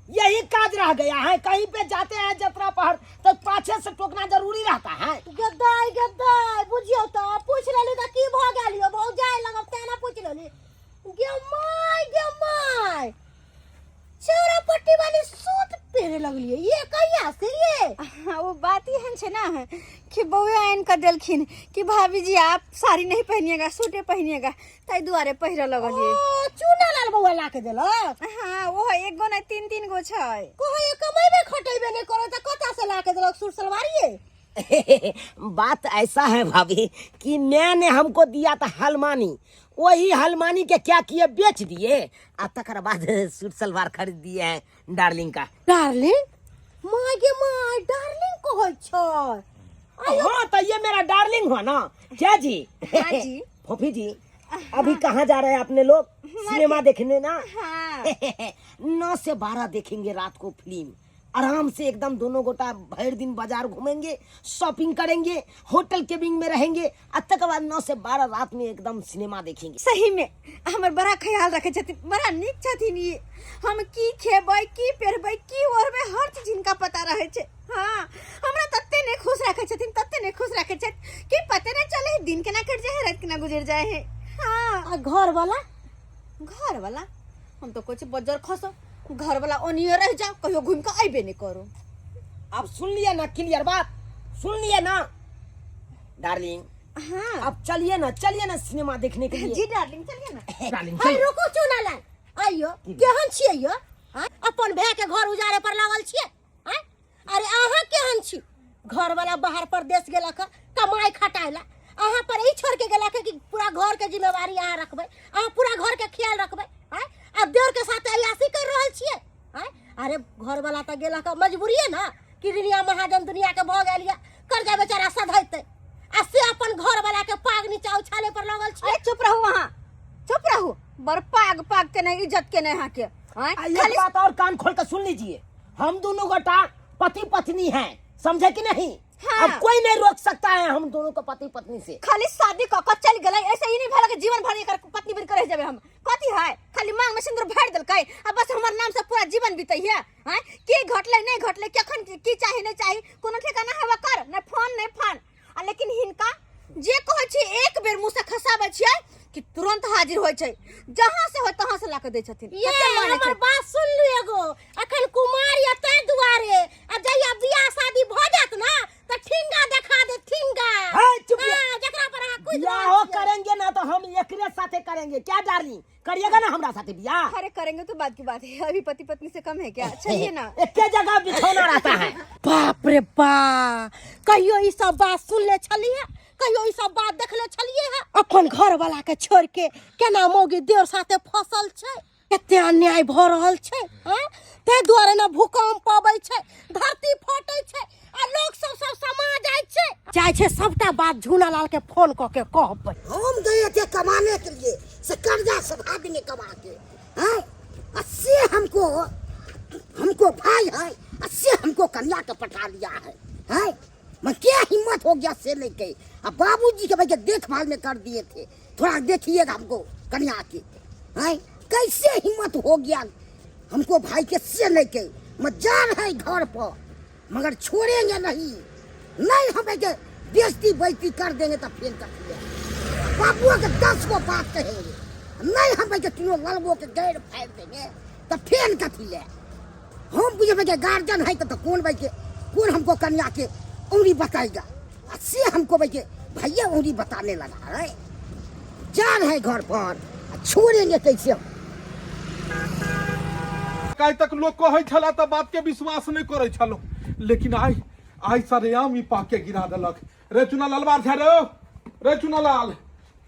Speaker 1: यही काज रह गया है, कहीं पे जाते हैं जतरा पहर तो पाछे से टोकना जरूरी रहता है।
Speaker 3: गद्दाई गद्दाई बुझियौ तऽ पूछि लेली तऽ की भऽ गेल यौ? भौजाइ लगब तेँ ने पूछि लेली। गे my गे my, चौरा पट्टी वाली सूट पहिरे लगलियै ये कहिया से ये?
Speaker 4: हाँ, वो बात एहन छै ना कि बउए आनि कऽ देलखिन कि भाभी जी आप साड़ी नहीं पहनिएगा, सूटे पहनिएगा, ताहि दुआरे पहिरऽ लगलियै।
Speaker 3: ओ चूना लाल बउआ ला के देलक?
Speaker 4: हाँ, वो एक गो नहीं, तीन तीन गो छै।
Speaker 3: कहै कमेबे खटेबे नहीं करे तऽ कतऽ से ला के देलक सूट सलवार ये?
Speaker 1: बात ऐसा है भाभी कि मैंने हमको दिया था हलमानी, वही हलमानी के क्या किए, बेच दिए आ तकर बाद सूट सलवार खरीद दिए हैं डार्लिंग का।
Speaker 3: डार्लिंग? माय गे my, darling कहै छै?
Speaker 1: हाँ तो ये मेरा डार्लिंग हुआ ना। क्या जी?
Speaker 4: हाँ जी।
Speaker 1: फोफी जी अभी कहाँ जा रहे हैं अपने लोग? सिनेमा देखने ना?
Speaker 4: हाँ।
Speaker 1: 9 से 12 देखेंगे रात को फिल्म, आराम से एकदम दोनों गोटा भर दिन बाजार घूमेंगे, शॉपिंग करेंगे, होटल केबिन में रहेंगे आ तकर बाद 9 से 12 रात में एकदम सिनेमा देखेंगे।
Speaker 4: सही में हमर बड़ा ख्याल रखे छथिन, बड़ा नीक छथिन ई। हम की खेबै, की पहिरबै, की ओढ़बै, हर चीज हिनका पता रहै छै। हाँ, हमरा तते नहीं खुश रखे छथिन, तते नहीं खुश रखे छथि कि पते नहीं चले दिन केना कटि जाए है, रात केना गुजर जाए है। हाँ।
Speaker 3: आ घर वाला?
Speaker 4: घर वाला हम तो कुछ बजर खसो, घर वाला ओनिए रह जाओ, कहियो घूम के अबे नहीं करो।
Speaker 1: अब सुन लिया ना क्लियर बात, सुन लिया ना डार्लिंग?
Speaker 4: हाँ।
Speaker 1: अब चलिए ना, चलिए ना सिनेमा देखने के लिए।
Speaker 4: जी डार्लिंग चलिए ना।
Speaker 1: डार्लिंग
Speaker 3: हाय,
Speaker 1: चलिए।
Speaker 3: रुकू चुना लाल, आइयो केहन छियै यो? आँय? अपन भाय के घर उजाड़े पर लागल छियै? आँय? अरे अहाँ केहन छी? घर वाला बाहर परदेश गेलक हँ, कमाइ खटाइ ला, अहाँ पर ई छोड़ के गेलक हँ कि पूरा घर के जिम्मेवारी अहाँ रखबै, अहाँ पूरा घर के ख्याल रखबै। आँय? आ देवर के साथ अयासी कर रहल छियै? आँय? अरे घर वाला तऽ गेलक हँ मजबूरिये ना कि रिनिया महाजन दुनिया के भऽ गेल यऽ, कर्जा बेचारा सधैतै, आ से अपन घर वाला के पाग नीचा उछाले पर लगल छियै।
Speaker 4: अरे चुप रहू अहाँ, चुप रहू, बड़ पाग पाग के नहीं इज्जत के नहीं अहाँ के। आँय?
Speaker 1: आ, एक
Speaker 4: खाली
Speaker 1: बात और कान खोल कर सुन लीजिए, हम दोनों गोटा पति पत्नी हैं, समझे कि नहीं?
Speaker 4: हाँ।
Speaker 1: अब कोई नहीं रोक सकता है हम दोनों को पति पत्नी से।
Speaker 4: खाली शादी क के चल गेलै, ऐसे ही नहीं भेल कि जीवन भर एकर पत्नी बन के रह जेबै हम। कथी है, खाली मांग में सिंदूर भरि देलकै आ बस हमर नाम से पूरा जीवन बीतै है। आँय? की घटलै नहीं घटलै, कखन की चाही नहीं चाही, कोनो ठिकाना हेबे कर, नहीं फोन नहीं फान। आ लेकिन हिनका जे कहै छी एक बेर मुँह से खसाबै छियै कि तुरंत हाजिर होइ छै, जहाँ से होय तहाँ से ला के दै छथिन।
Speaker 3: ये
Speaker 4: कते मानै
Speaker 3: हमर
Speaker 4: छै।
Speaker 3: बात सुन लू एगो, अखन कुमार या ताहि दुआरे, आ जहिया बियाह शादी भऽ जायत ना तऽ ठिंगा देखा दे, ठिंगा।
Speaker 1: है, चुप रह।
Speaker 3: हाँ, जकरा पर अहाँ कूदि रहल
Speaker 1: बियाहो
Speaker 3: छियै।
Speaker 1: करेंगे ना तो हम एकरे साथे करेंगे। क्या डार्लिंग करिएगा ना हमरा साथे बियाह?
Speaker 4: अरे करेंगे तो बात की बात है, अभी पति पत्नी से कम है क्या? चलिए ना।
Speaker 1: एक जगह बिछौना रहता है।
Speaker 3: बाप रे बा, कहियो ई सब बात सुनले छलिए, कहियो ई सब बात देखले छलिए है? अपन घर वाला के छोड़ के केना मौगी देवर साथे फसल छै, कते अन्याय भऽ रहल छै। हाँ, ताहि दुआरे ने भूकंप अबै छै, धरती फटै छै आ लोक सब सब समा जाइ छै। जाइ छै सबटा बात झूना लाल के फोन कऽ के कहबै।
Speaker 2: हम गए थे कमाने के लिए, से कर्जा सधा देंगे कमा के, हैं? आ से हमको भाई है, आ से हमको कन्या के पटा लिया है, हैं? मैं क्या हिम्मत हो गया से नहीं गई। अब बाबूजी के भैया देखभाल में कर दिए थे, थोड़ा देखिएगा हमको कन्या के, हैं? कैसे हिम्मत हो गया हमको भाई के से नहीं गई। मैं जा रहे घर पर मगर छोड़ेंगे नहीं, नहीं हमें के बेइज्जती बेइज्जती कर देंगे तो फिर कर दिया बाबुआ के 10 गो बात कहेंगे, नहीं हमें के तीनों ललबो के गैर फाड़ देंगे तो फिर कथी ले। हम बुझे के गार्जियन है तो कौन भाई के कौन हमको कन्या के उंगली बताएगा, आ से हमको भाई के भैया उंगली बताने लगा है। जा रहे घर पर आ छोड़ेंगे कैसे हम?
Speaker 5: काल्हि तक लोक कहै छला तऽ बात के विश्वास नहि करै छलहुँ, लेकिन आइ आइ सरेआम ई पाके गिरा देलक। रे चुनालाल बार छा रे, रे चुनालाल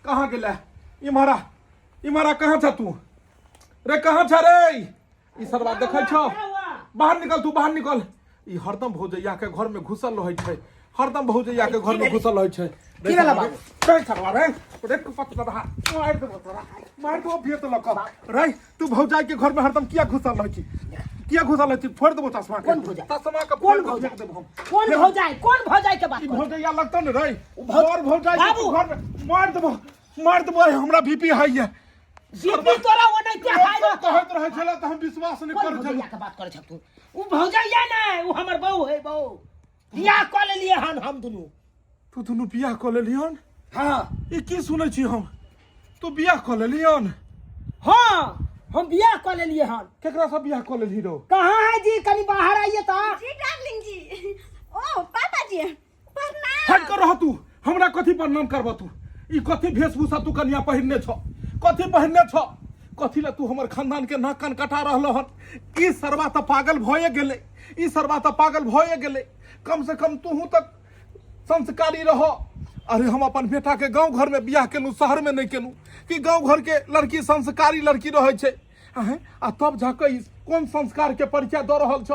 Speaker 5: कहाँ गेलै? इम्हरा इम्हरा कहाँ छ तू रे, कहाँ छ रे? ई सरवा देखै छौ, बाहर निकल तू, बाहर निकल। ई हरदम भौजैया के घर में घुसल रहै छै, हरदम भौजैया के घर में घुसल रहै छै।
Speaker 1: की भेलै बाबू?
Speaker 5: रे सरवा रे, रे कुपत रहा, मार देबो तोरा, मार देबो भेत लऽ कऽ। रे तू भौजाई के घर में हरदम किया घुसल रहै छी? किया घुसल है फोड़ देबो चश्मा के।
Speaker 1: कोन भौजाई?
Speaker 5: चश्मा के
Speaker 1: कोन
Speaker 5: फोड़ के
Speaker 1: भौजाई?
Speaker 5: फेंक देबो हम।
Speaker 1: कोन भौजाई, कोन भौजाई के बात
Speaker 5: ई
Speaker 1: करै?
Speaker 5: भौजाइया लगतौ ने रे। और भौजाई के
Speaker 1: बाबू।
Speaker 5: तू घर में मार देबो, मार देबो। आइ हमरा बीपी हाई है।
Speaker 1: बीपी तोरा ओनाहिते हाई
Speaker 5: लोक सब कहैत रहै छलै तऽ हम विश्वास नहि
Speaker 1: कोन
Speaker 5: करै छलहुँ।
Speaker 1: भौजैया के बात करै छह तू? उ भौजैया नहि, उ हमर बहू है, बहू। बियाह कऽ लेलियै हन हम दुनू।
Speaker 5: तू दुनू बियाह कऽ लेलियन?
Speaker 1: हाँ।
Speaker 5: ई की सुनै छी हम? तू बियाह कऽ लेलियन?
Speaker 1: हाँ, हम बियाह कऽ लेलियै हन।
Speaker 5: केकरा से बियाह कऽ लेलही रौ?
Speaker 1: कहाँ है जी, कनी बाहर आइए तऽ।
Speaker 4: जी डार्लिंग जी, ओ पापा जी प्रणाम।
Speaker 5: हट कर रह तू, हमरा कथी प्रणाम करब तू? ई कथी वेशभूषा तू कनिया पहिरने छ? कथी पहिरने छ? कथी ला तू हमर खानदान के नाक कान कटा रहल हन? ई सरवा तऽ पागल भए गेलै, ई सरवा तऽ पागल भए गेलै। कम से कम तूहू तक संस्कारी रह। अरे हम अपन बेटा के गांव घर में बियाह केलहुँ, शहर में नहीं केलहुँ कि गांव घर के लड़की संस्कारी लड़की रहै छै। आँय, आ तब जाके ई कोन संस्कार के परिचय दऽ रहल छ?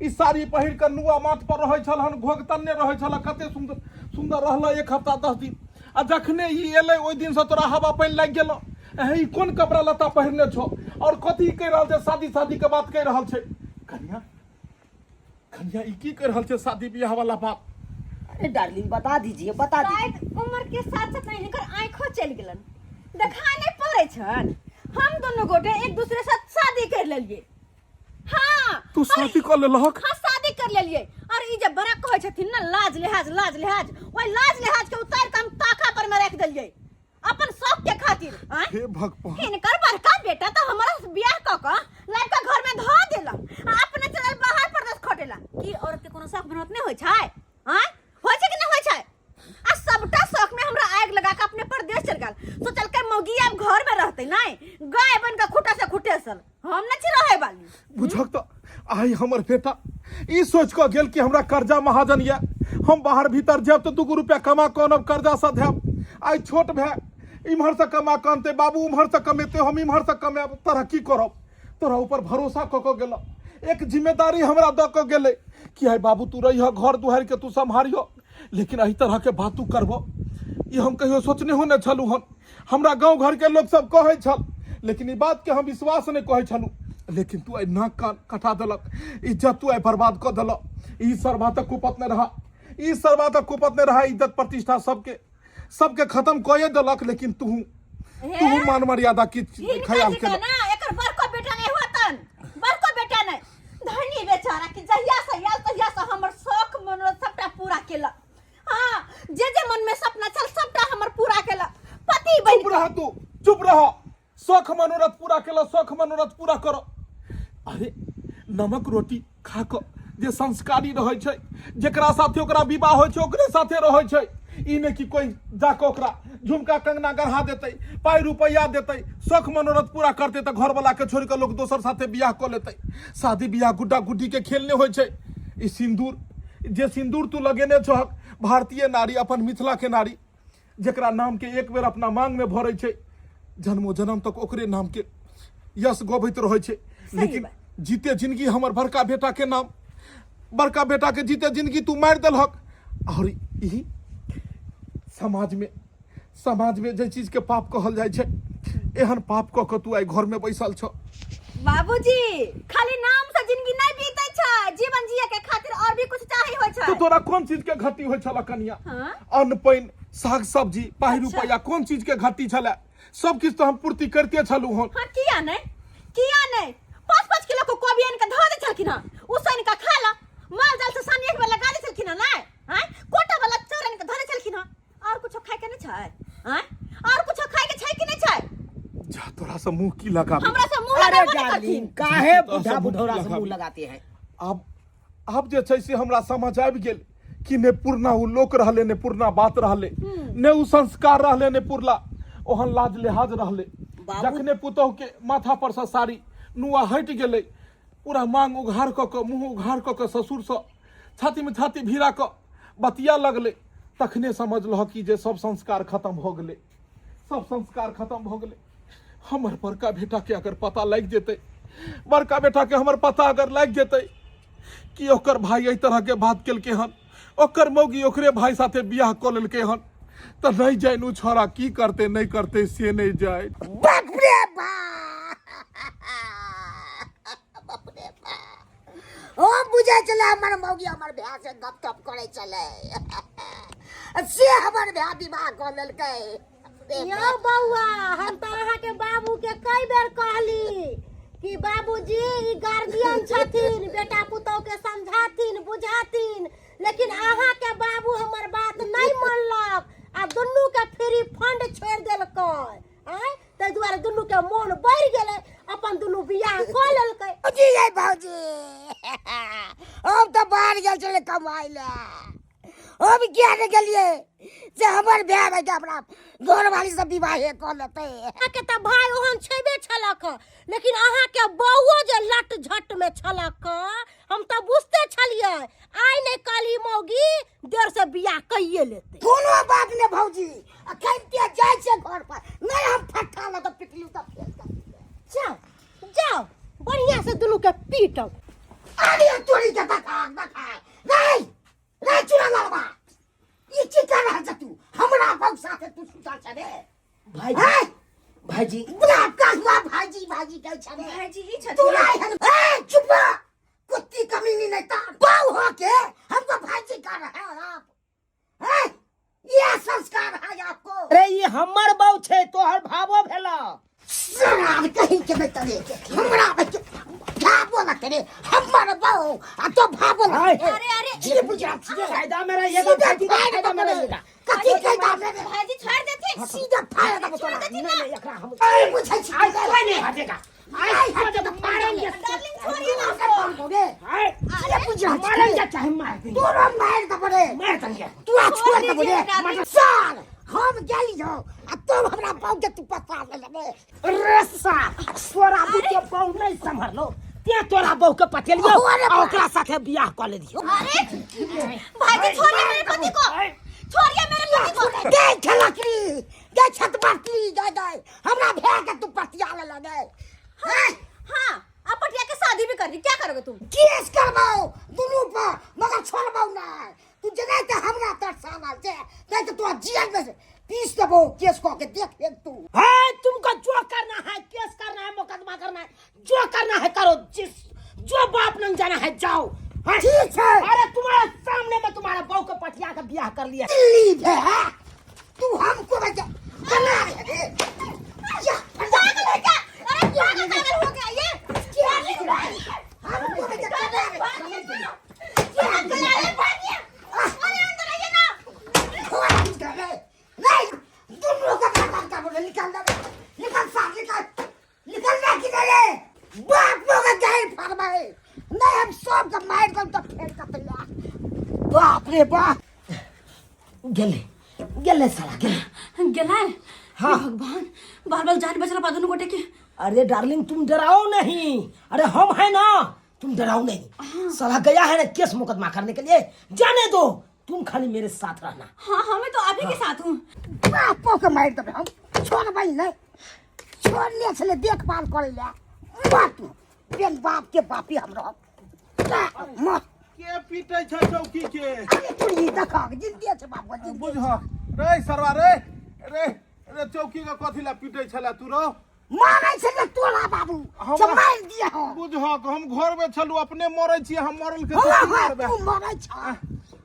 Speaker 5: ई साड़ी पहिर कऽ नुआ माथ पर रहै छल हन, घोघ तन्ने रहै छल, कते सुन्दर सुन्दर रहल एक हफ्ता 10 दिन। आ जखने ई एलै ओहि दिनसँ तोरा हवा पानि लागि गेलौ। एँ, ई कोन कपड़ा लत्ता पहिरने छौ और कथी कहि रहल छै? शादी शादी के बात कहि रहल छै। कनिया, कनिया, ई की कहि रहल छै शादी बियाह वाला बात?
Speaker 2: अरे डार्लिंग, बता दीजिए, बता दीजिए।
Speaker 4: शायद उम्र के साथ साथ नहीं हिनकर आंखो चलि गेलन, देखा नहीं पड़ै छन। हम दोनों गोटे एक दूसरे साथ शादी कर लेलिए। हाँ।
Speaker 5: तू शादी कर लेलहक?
Speaker 4: हाँ, शादी कर लेलिए। और ई जे बड़ा कहै छथिन ना लाज लिहाज, लाज लिहाज, ओहि लाज लिहाज के उतार के हम ताखा पर में रख देलिए अपन शौक के खातिर। आँय?
Speaker 5: हे भगवान।
Speaker 4: हिनकर बड़का बेटा तो हमारा से बियाह क क लड़का घर में धो देला आ अपने चलल बाहर परदेश खटेला। की औरत के कोनो शौक मनोत नहीं होय छै? आँय, होय छै कि नहीं होय छै? आ सबटा शौक में हमरा आग लगा के अपने परदेश चल गेल। सोचल के मौगी अब घर में रहते नहीं, गाय बन के खूटा से खूटे सल हम नहीं छी रहे वाली।
Speaker 5: बुझक तो आइ हमर बेटा ई सोच कऽ गेल कि हमरा कर्जा महाजन यऽ, हम बाहर भीतर जायब तऽ 2 रुपया कमा कऽ आनब, कर्जा सधायब। आइ छोट भाय इम्हरसँ कमा कऽ अनतै, बाबू उम्हरसँ कमेतै, हम इम्हरसँ कमायब, तरक्की करब। तोरा ऊपर भरोसा कऽ कऽ गेल, एक जिम्मेदारी हमरा दऽ कऽ गेलै कि आइ बाबू तू रहिह, घर दुआरिके तू सम्हारिह। लेकिन एहि तरहके बात तू करबह ई हम कहियो सोचने हो नहि छलहुँ हन। हमरा गाँव घरके लोक सब कहै छल, लेकिन ई बातके हम विश्वास नहि कहै छलहुँ। लेकिन तू आइ नाक कान कटा देलक, इज्जत तू आइ बर्बाद कऽ देलक। ई सरबा तऽ कुपत नहि रहा, ई सरबा तऽ कुपत नहि रहा, इज्जत प्रतिष्ठा सबके सबके खत्म कए देलक। लेकिन तू तू मान मर्यादा की
Speaker 4: हिनका
Speaker 5: ख्याल
Speaker 4: जी के
Speaker 5: केलक
Speaker 4: ना एकर बड़को बेटा नहीं होतन, बड़को बेटा नहीं धनी बेचारा कि जहिया से आयल तहिया से हमर शौक मनोरथ सबटा पूरा केलक। हाँ, जे जे मन में सपना छल सबटा हमर पूरा केलक पति बनि।
Speaker 5: चुप रह तू, चुप रह। शौख मनोरथ पूरा केलक, शौख मनोरथ पूरा करो। अरे नमक रोटी खा कऽ जे संस्कारी रहै छै, जेकरा साथे ओकरा विवाह होइ छै ओकरे साथे रहै छै। ई नहि कि कोइ जाकऽ ओकरा झुमका कंगना गढ़ा देतै, पाइ रुपैआ देतै, शौख मनोरथ पूरा करतै तऽ घरवलाके छोड़ि कऽ लोक दोसर साथे बियाह कऽ लेतै। शादी बियाह गुड्डा गुड्डीके खेल नहि होइ छै। ई सिन्दूर, जे सिन्दूर तू लगेने छहक, भारतीय नारी, अपन मिथिलाके नारी, जेकरा नामके एक बेर अपना मांगमे भरै छै, जन्मो जन्म तक ओकरे नामके यश गबैत रहै छै। लेकिन जीते जिंदगी हमर बड़का बेटा के नाम, बड़का बेटा के जीते जिंदगी तू मारि देलहक। और ई समाज में, समाज में जे चीज के पाप कहल जाइ छै, एहन पाप कऽ कऽ तू आइ घर में बैसल छ।
Speaker 4: बाबूजी, खाली नाम से जिंदगी नहीं बीते छै, जीवन जिए के खातिर और भी कुछ चाही होय छै।
Speaker 5: तो तोरा कोन चीज के घटी होय छला कनिया?
Speaker 4: हाँ?
Speaker 5: अन्न पानि, साग सब्जी, पाइ
Speaker 4: अच्छा।
Speaker 5: रुपैया, कोन चीज के घटी छला? सब किछु तऽ हम पूर्ति करिते छलहुँ हन।
Speaker 4: हाँ, किया नहीं, किया नहीं? 5-5 किलो को कोबी आनि के धो दे छलखिन हन, उसैन के खा ला, माल जाल से सानी एक बेर लगा दे छलखिन हन, नहीं? हाँ? कोटा वाला चाउर आनि के धो दे छलखिन हन। और कुछो खाए के नहीं छै? हाँ? और कुछो खाए के छै कि नहीं छै?
Speaker 5: जा तोरा से मुंह की लगाबी?
Speaker 4: हमरा से मुंह
Speaker 1: अरे
Speaker 4: लगाबो नहीं
Speaker 1: डार्लिंग,
Speaker 4: करथिन।
Speaker 1: काहे
Speaker 5: तोरा से
Speaker 1: बुढ़ा
Speaker 5: मुँह
Speaker 1: बुढ़ौरा से
Speaker 5: लगाबी?
Speaker 1: मुंह लगाते हैं?
Speaker 5: आब जे छै से हमरा समझ आबि गेल कि ने पुरना ओ लोक रहले, ने पुरना बात रहले, ने ओ संस्कार रहले, ने पुरला ओहन लाज लिहाज रहले।
Speaker 2: बाबू-
Speaker 5: जखने पुतोह के माथा पर से साड़ी नुआ हटि गेलै, पूरा मांग उघार कऽ कऽ, मुँह उघार कऽ कऽ ससुरसँ छाती में छाती भिड़ा कऽ बतिया लगलै, तखने समझलह कि जे सब संस्कार खत्म भऽ गेलै, सब संस्कार खत्म भऽ गेलै। हमर बड़का बेटा के अगर पता लागि जेतै, बड़का बेटा के हमर पता अगर लागि जेतै कि ओकर भाई एहि तरह के बात केलकै हन, ओकर मौगी ओकरे भाई साथे बियाह कऽ लेलकै हन, तऽ नहि जानि ओ छौड़ा की करतै नहि करतै से नहि जानि।
Speaker 2: बाप रे बाप, बाप रे बाप। बुझै छलै हमर मौगी हमर भाय से गप तप करै छलै, से हमर भाय विवाह कऽ लेलकै।
Speaker 3: यौ बौआ, हम तऽ अहाँके बाबूके कई बेर कहली कि बाबूजी ई गार्जियन छथिन, बेटा पुतोहके समझाथिन बुझाथिन, लेकिन अहाँके बाबू हमर बात नहि मानलक आ दुनूके फ्री फंड छोड़ि देलकै। आँय, ताहि दुआरे दुनूके मोन बढ़ि गेलै, अपन दुनू बियाह कऽ लेलकै।
Speaker 2: भौजी यै भौजी, हम तऽ बाहर गेल छलै कमाइ लए, हम किया नहि गेलियै से हमर भाय भाई हमरा घरवाली सब विवाहे कऽ लेतै।
Speaker 3: अहाँके तऽ भाय ओहन छेबे छलक, लेकिन अहाँके बौओ जे लट झट में छलक, हम तऽ बुझते छलियै आइ नहि काल्हि मौगी देर से बियाह कइए लेतै।
Speaker 2: कोनो बात नहि भौजी, आ कहिते जाइ छै घर पर नहि हम फट्टा लऽ कऽ पिटलियौ तऽ फेर कर दियै।
Speaker 3: जाओ जाओ, बढ़िया से दुनू के पीटब।
Speaker 2: अरे तोरी के देखा देखा, नहीं रे चुरा लड़वा, ई की कर रहल छ तू? हमरा बहु साथे तू सुतल छ रे?
Speaker 1: भाईजी,
Speaker 2: हैं?
Speaker 1: भाईजी।
Speaker 2: बुला कहुआ भाईजी भाईजी कहै छ रे।
Speaker 4: भाईजी ही छथिन।
Speaker 2: तू नहीं हन। ए चुप रह, कुत्ती कमीनी नहीं तार बहु हो के हमको भाईजी कर रहे हो आप। हैं? ये संस्कार है आपको?
Speaker 1: अरे ई हमर बहु छै, तोहर भावो भेला।
Speaker 2: शराब कहीं के नहीं तरे हमरा बच्चे भावो लगते रे, हमर बहु आ तो भावो लगते।
Speaker 4: अरे अरे
Speaker 2: जी बुझा छियै।
Speaker 1: फायदा में रहिएगा
Speaker 2: सीधा
Speaker 1: भाईजी,
Speaker 2: फायदा
Speaker 1: फायदा में
Speaker 2: में
Speaker 1: रहिएगा।
Speaker 2: कथी फायदा में रे?
Speaker 4: भाईजी छोड़ देथिन।
Speaker 2: सीधा फायदा में तोरा।
Speaker 1: नहीं नहीं, एकरा हम
Speaker 2: अरे बुझै छी।
Speaker 1: आज कोई नहीं हटेगा।
Speaker 2: आज
Speaker 1: आज
Speaker 2: हटे तो
Speaker 1: मारेंगे।
Speaker 4: डार्लिंग छोड़िए ना उसको।
Speaker 2: रे
Speaker 1: आए,
Speaker 2: ये बुझा
Speaker 1: मारेंगे चाहे मार देंगे।
Speaker 2: तोरा मार दबो रे।
Speaker 1: मार देंगे।
Speaker 2: तू आ छोड़ दबो रे।
Speaker 4: डार्लिंग।
Speaker 2: साल हम गेलियो आ तुम हमरा बहु के तू पता ले रे।
Speaker 1: रे साल, तोरा बुते बहु नहीं संभरलो, ते तोरा बहु के पटेलियो
Speaker 2: अरे
Speaker 1: आ ओकरा साथे बियाह कऽ लेलियो।
Speaker 4: अरे भाईजी छोड़िए मेरे पति को, छोड़िए मेरे पति को।
Speaker 2: गई खेलकली गई छत बाटली गई गई हमरा भै के तू पतिया ले लगे।
Speaker 4: हाँ हाँ, आप पटिया के शादी भी कर रही, क्या करोगे तुम?
Speaker 2: केस करबाओ दुनू पर, मगर छोड़बाओ नहीं। तू जनाय तऽ हमरा तरसावल छै, नहीं तऽ तोरा जेल में पीस देबो केस कऽ के, देख ले तू।
Speaker 1: है तुमको जो करना है, केस करना है, मुकदमा करना है, जो करना है करो, जिस जो बाप नंग जाना है जाओ। हाँ?
Speaker 2: ठीक है।
Speaker 1: अरे तुम्हारे सामने में तुम्हारा बहू को पटिया के ब्याह कर लिया।
Speaker 2: दिल्ली में है तू हमको बचा बना रहे रे। या,
Speaker 4: पागल है क्या? अरे पागल पागल हो गया ये।
Speaker 2: हमको बचा बना रहे।
Speaker 4: अरे भागिए, अरे अंदर आइए ना।
Speaker 2: नहीं दुनू का बर्बाद कर बोले, निकाल दे, निकाल साथ, निकाल निकल ना कि रे बाप लोग गए फरमाए नहीं हम सब का मार दम तो फेर कतला।
Speaker 1: बाप रे बाप, गेले गेले साला गेले।
Speaker 4: गेला है?
Speaker 1: हाँ।
Speaker 4: हे भगवान, बाल बाल जान बचला पा दोनों गोटे के।
Speaker 1: अरे डार्लिंग तुम डराओ नहीं, अरे हम है ना, तुम डराओ नहीं। साला गया है ना केस मुकदमा करने के लिए, जाने दो, तुम खाली मेरे साथ रहना।
Speaker 4: हाँ हाँ, मैं तो आप ही के साथ हूँ।
Speaker 2: बापो के मार देबै हम, छोड़बै नहीं, छोड़ने छलै देखभाल करै लए। बाप बेन बाप के बापी हम रहब। मर।
Speaker 5: के पीटै छै चौकी के?
Speaker 2: अरे तू ई देखक जिंदे छै बाप जिंदे।
Speaker 5: बुझ रे सरवा रे रे रे, चौकी के कथी ला पीटै छला तू रो?
Speaker 2: मारै छै ने तोरा बाबू, से मारि दिया हो।
Speaker 5: बुझहक हम घर में छलू, अपने मरै छी, हम मरल के
Speaker 2: हाँ,
Speaker 5: तू की
Speaker 2: हाँ,
Speaker 5: करबे?
Speaker 2: तू मरै छ।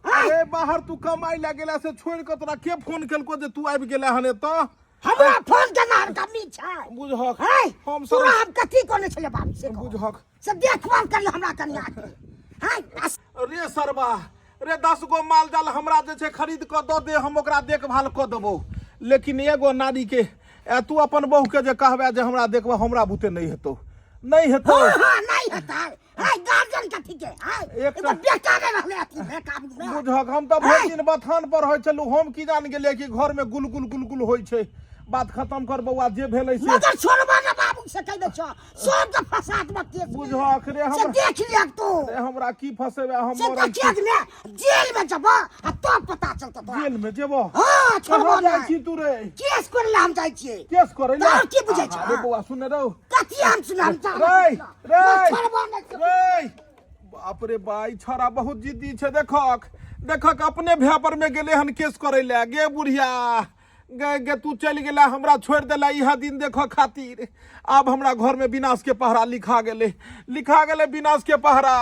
Speaker 5: अरे बाहर तू कमाई ला गेला से छोड़ के तोरा के फोन केलको जे तू आबि गेला हन एतऽ?
Speaker 2: हमरा फोन के नाम कमी छै।
Speaker 5: बुझहक
Speaker 2: है
Speaker 5: हम
Speaker 2: तोरा
Speaker 5: सब
Speaker 2: हम कथी कोने छले बाबू से कहू।
Speaker 5: बुझहक
Speaker 2: से देखभाल कर हमरा कनिया के। है
Speaker 5: रे सरबा रे, 10 गो माल जाल हमरा जे छै खरीद कऽ दऽ दे, हम ओकरा देखभाल कऽ देबौ, लेकिन एगो नारी के ए, तू अपन बहू के जे कहबे जे हमरा देखबो, हमरा बुते नहीं हेतौ, नहीं हेतौ।
Speaker 2: हाँ हाँ नहीं हेतै। है गार्जियन कथी के है?
Speaker 5: एकटा-
Speaker 2: एगो बेटा ने रहले अथी में काबू में।
Speaker 5: बुझहक हम तऽ भरि दिन बथान पर होइ छलहुँ, हम की जान गेलियै कि घर में गुलगुल गुलगुल होइ छै। बात खत्म कर बौआ, जे भेलै से।
Speaker 2: मगर छोड़बा ना बाबू से कहि दै छौ, सब के फसाद में केस में।
Speaker 5: बुझहक रे
Speaker 2: से
Speaker 5: हमरा
Speaker 2: देख लियक तू।
Speaker 5: रे हमरा की फसेबे, हम
Speaker 2: से
Speaker 5: मरै छी।
Speaker 2: देखियक ने जेल में जब आ तब पता चलतौ तोरा।
Speaker 5: जेल में जेबो?
Speaker 2: हाँ, छोड़बो
Speaker 5: कहाँ जाइ
Speaker 2: नहि।
Speaker 5: छी तू रे?
Speaker 2: केस करै लए हम जाइ छियै।
Speaker 5: केस करै लए?
Speaker 2: तोहर की बुझै छौ?
Speaker 5: अरे बौआ सुन रौ।
Speaker 2: कथी हम सुनाम?
Speaker 5: रे रे
Speaker 2: छोड़बो नहि।
Speaker 5: रे बाप रे बा, ई छौड़ा बहुत जिद्दी छै। देखक देखक अपने भै पर में गेलै हन केस करै लए। गे बुढ़िया गे गे, तू चलि गेला हमरा छोड़ि देला इएह दिन देखऽ खातिर। आब हमरा घर में विनाश के पहरा लिखा गेलै, लिखा गेलै विनाश के पहरा।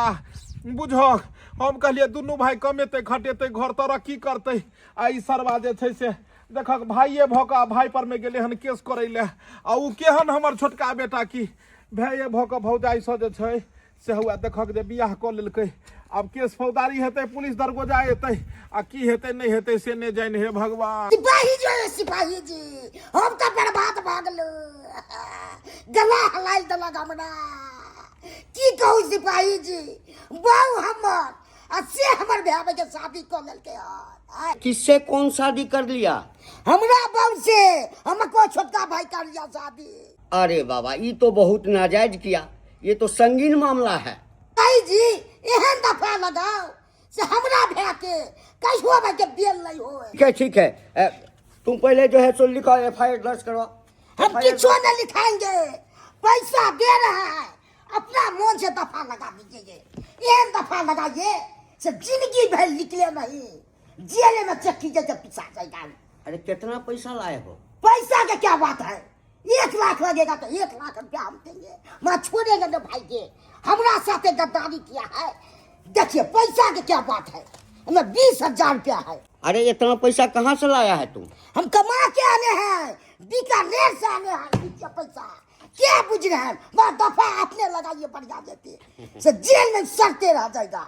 Speaker 5: बुझहक हम कहलियै दुनू भाय कमेतै खटेतै घर तरक्की करतै आ ई सरवा जे छै से देखक भाइये भऽ कऽ आ भाय परमे गेलै हन केस करै लए आ ओ केहन हमर छोटका बेटा की भाइये भऽ कऽ भौजाइसँ जे छै से हुआ देखक जे बियाह कऽ लेलकै। आब केस फौदारी हेतै, पुलिस दरगोजा एतै आ की हेतै नहि हेतै से नहि जानि। हे भगवान।
Speaker 2: सिपाही जी, सिपाही जी, हम तऽ बर्बाद भऽ गेलहुँ, गला हलाइ देलक हमरा। की कहू सिपाही जी, बहु हमर आ से हमर भाय के शादी कऽ लेलकै हन।
Speaker 6: किससे कौन शादी कर लिया?
Speaker 2: हमरा बहु से हमर कोई छोटका भाई कर लिया शादी।
Speaker 6: अरे बाबा, ये तो बहुत नाजायज किया, ये तो संगीन मामला है।
Speaker 2: भाई जी, एहन दफा लगाओ से हमरा भाय के कहियो भाई के बेल नहीं होए।
Speaker 6: ठीक है ठीक है, तुम पहले जो है सो लिखाओ, एफ I R दर्ज करवाओ।
Speaker 2: हम किछो नहीं लिखाएंगे, पैसा दे रहा है, अपना मन से दफा लगा दीजिए। एहन दफा लगाइए से जिंदगी भर निकले नहीं, जेल में चक्की जैसे पिसा जाएगा।
Speaker 6: अरे कितना पैसा लाए हो?
Speaker 2: पैसा के क्या बात है, 1 लाख लगेगा तो 1 लाख रुपया हम देंगे, मैं छोड़ेंगे ना भाई के, हमरा साथे गद्दारी किया है। देखिए पैसा के क्या बात है, हमें 20,000 रुपया है।
Speaker 6: अरे इतना पैसा कहाँ से लाया है तुम?
Speaker 2: हम कमा के आने हैं, बीकानेर से आने हैं। देखिए पैसा क्या बुझ रहे हैं, वह दफा आपने लगाइए बढ़िया देते से जेल में सड़ते रह जाएगा।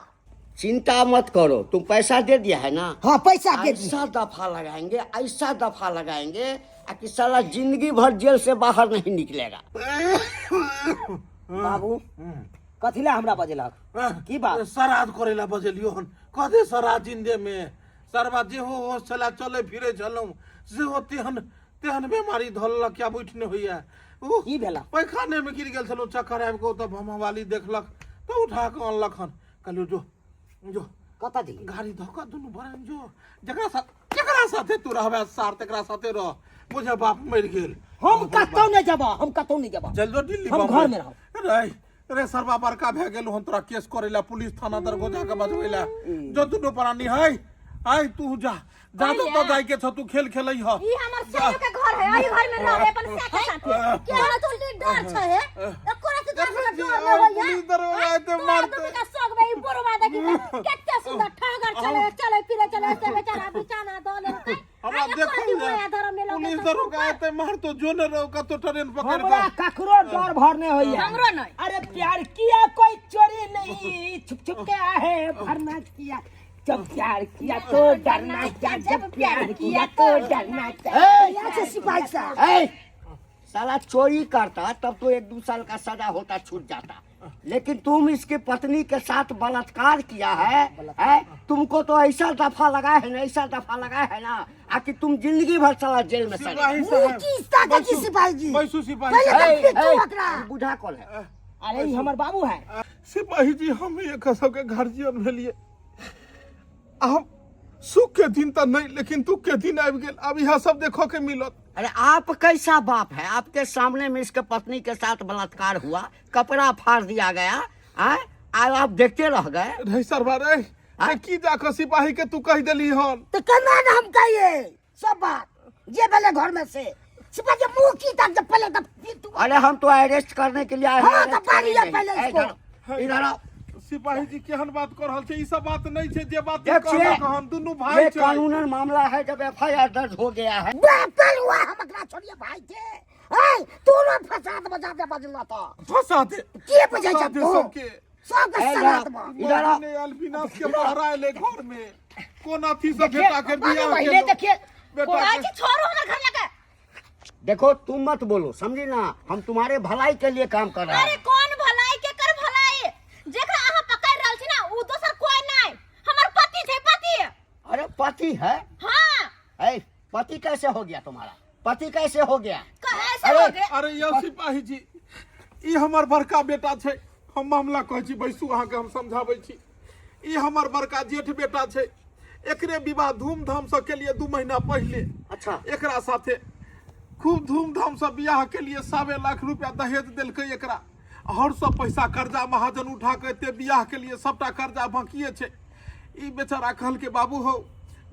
Speaker 6: चिंता मत करो, तुम पैसा दे दिया है ना?
Speaker 2: हाँ पैसा दे दिया।
Speaker 6: ऐसा दफा लगाएंगे, ऐसा दफा लगाएंगे कि साला जिंदगी भर जेल से बाहर नहीं निकलेगा।
Speaker 1: बाबू कथी ला हमरा बजेलक? की बात?
Speaker 5: श्राद्ध करे ला बजेलियो हन। कदे श्राद्ध जिंदे में सरबा जे हो हो छला चले फिरे छलहुँ से हो तेहन तेहन बेमारी धललक कि आब उठि नहि होइया। ओ
Speaker 1: की भेला?
Speaker 5: पैखाने में गिर गेल छलहुँ, चक्कर आबि कऽ ओतऽ भमवाली देखलक तऽ उठा कऽ अनलक हन। कहलियौ जो जो
Speaker 1: कतऽ जइयै?
Speaker 5: गाड़ी धऽ कऽ दुनू बरन जो, जकरा साथ जकरा साथे तू रहबे सार तकरा साथे रह, बुझे बाप मरि गेल।
Speaker 1: हम कतौ नहि जेबऽ, हम कतौ नहि जेबऽ,
Speaker 5: चल जो दिल्ली
Speaker 1: हम
Speaker 5: बम्बई।
Speaker 1: घर में रहब।
Speaker 5: रे रे सरबा बड़का भए गेल हन, तोरा केस करे ला पुलिस थाना दरगोजा के बजबै ला। जो दुनू प्राणी है आय तू जा जा तो तो जाय के छ, तू खेल खेलै ह।
Speaker 3: ई हमर सायो के घर है, एही घर में रहबे अपन साय के साथे। केहन तो डर छै हे, एको रति तोरा सबके डर नै होइया?
Speaker 5: पुलिस दरोगा एते
Speaker 3: तोरा
Speaker 5: मारतै।
Speaker 3: दुनू के शौक में ई बुढ़वा देखी त कते सुंदर ठहगर चले चले फिरे चले से बेचारा बिचाना दऽ लेलकै।
Speaker 5: हमरा
Speaker 3: आ एको
Speaker 5: देखल
Speaker 3: रति
Speaker 5: जाय।
Speaker 3: माया धर्म नै लगै
Speaker 5: पुलिस
Speaker 3: छै
Speaker 5: दरोगा एते मारतो जो ने रहो कतो ट्रेन पकड़
Speaker 1: हमरा
Speaker 5: के।
Speaker 1: ककरो डर भर नहीं होइया।
Speaker 4: हमरो नहीं।
Speaker 1: अरे प्यार किया कोई चोरी नहीं, छुप छुप के आहे भरना किया, जब प्यार किया तो डरना क्या, जब प्यार किया तो डरना क्या।
Speaker 2: यहाँ से सिपाही साहब।
Speaker 6: ए, साला चोरी करता तब तो 1-2 साल का सजा होता, छूट जाता, लेकिन तुम इसके पत्नी के साथ बलात्कार किया है, है? तुमको तो ऐसा दफा लगा है ना, ऐसा दफा लगा है ना आकि तुम जिंदगी भर साला जेल में सड़े।
Speaker 5: सिपाही साहब।
Speaker 2: मुँह की ताकत की सिपाही जी।
Speaker 5: बैसू सिपाही
Speaker 2: पहले
Speaker 5: साहब।
Speaker 2: तो फिर तू
Speaker 6: ए,
Speaker 2: अकरा।
Speaker 6: बूढ़ा कौन है?
Speaker 1: अरे ई हमर बाबू है।
Speaker 5: सिपाही जी, हम एक सबके गार्जियन भेलिए, हम सुख के दिन तो नहीं लेकिन दुख के दिन आबि गेल, अब यहाँ सब देखो के मिलत।
Speaker 6: अरे आप कैसा बाप है, आपके सामने में इसके पत्नी के साथ बलात्कार हुआ, कपड़ा फाड़ दिया गया, आय आय आप देखते रह गए।
Speaker 5: रे सरवा रे, रे की जाके सिपाही के तू कह देली हन?
Speaker 2: तो केना ने हम कहिए सब बात जे भेले घर में से सिपाही के मुंह की तक जब पहले तब फिर तू।
Speaker 6: अरे हम तो अरेस्ट करने के लिए आए हैं,
Speaker 2: हाँ, तो
Speaker 6: अरेस्ट
Speaker 2: पकड़िए
Speaker 6: करेंगे।
Speaker 2: पहले
Speaker 6: ए,
Speaker 2: इसको।
Speaker 6: इधर आओ, इधर आओ।
Speaker 5: सिपाही जी केहन बात कर रहल छै, ई सब बात नहीं छै जे बात
Speaker 6: देखिए,
Speaker 5: कहलक हन, दुनू भाई
Speaker 6: ये
Speaker 5: छै।
Speaker 6: कानूनन मामला है, जब एफ I R दर्ज हो गया है।
Speaker 2: बाप कल हुआ, हम एकरा छोड़िए भाई के। ए, तू ना फसाद बजा दे बजला तो।
Speaker 5: फंसा दे।
Speaker 2: के बुझै
Speaker 5: फंसा
Speaker 2: छै
Speaker 5: दे
Speaker 2: तू?
Speaker 5: सबके।
Speaker 2: सबके
Speaker 6: ए,
Speaker 2: सलाद
Speaker 6: इधर
Speaker 2: बा।
Speaker 6: इधर आओ।
Speaker 5: ने अल्बिनास के बहरा एले घर में, कोन अथी से बेटा के
Speaker 1: बाबू
Speaker 5: बियाह
Speaker 1: पहले
Speaker 5: केलहुँ।
Speaker 1: देखिए।
Speaker 5: बेटा
Speaker 4: कहै
Speaker 5: के
Speaker 4: छी छोड़ू हमर घर लगे।
Speaker 6: देखो तुम मत बोलो, समझी ना, हम तुम्हारे भलाई के लिए काम कर रहे हैं।
Speaker 3: अरे कौन भलाई के कर भलाई, जेकरा अहाँ पकड़ रहल छी ना उ दोसर कोई नहीं, हमर पति छै पति।
Speaker 6: अरे पति है?
Speaker 3: हाँ।
Speaker 6: ए, पति कैसे हो गया तुम्हारा? पति कैसे हो गया?
Speaker 3: कैसे हो गया?
Speaker 5: अरे यौ सिपाही जी, ई हमर बड़का बेटा छै, हम मामला कहै छी, बैसू अहाँके हम समझाबै छी। ई हमर बड़का जेठ बेटा छै, एकरे विवाह धूमधाम से केलिए 2 महीना पहले।
Speaker 6: अच्छा।
Speaker 5: एकरा साथे खूब धूमधाम से बियाह के लिए 1.25 लाख रुपया दहेज देलकै एकरा, और सब पैसा कर्जा महाजन उठा के एते बियाह के लिए सबटा कर्जा बाकिए छै। ई बेचारा कहलकै बाबू हौ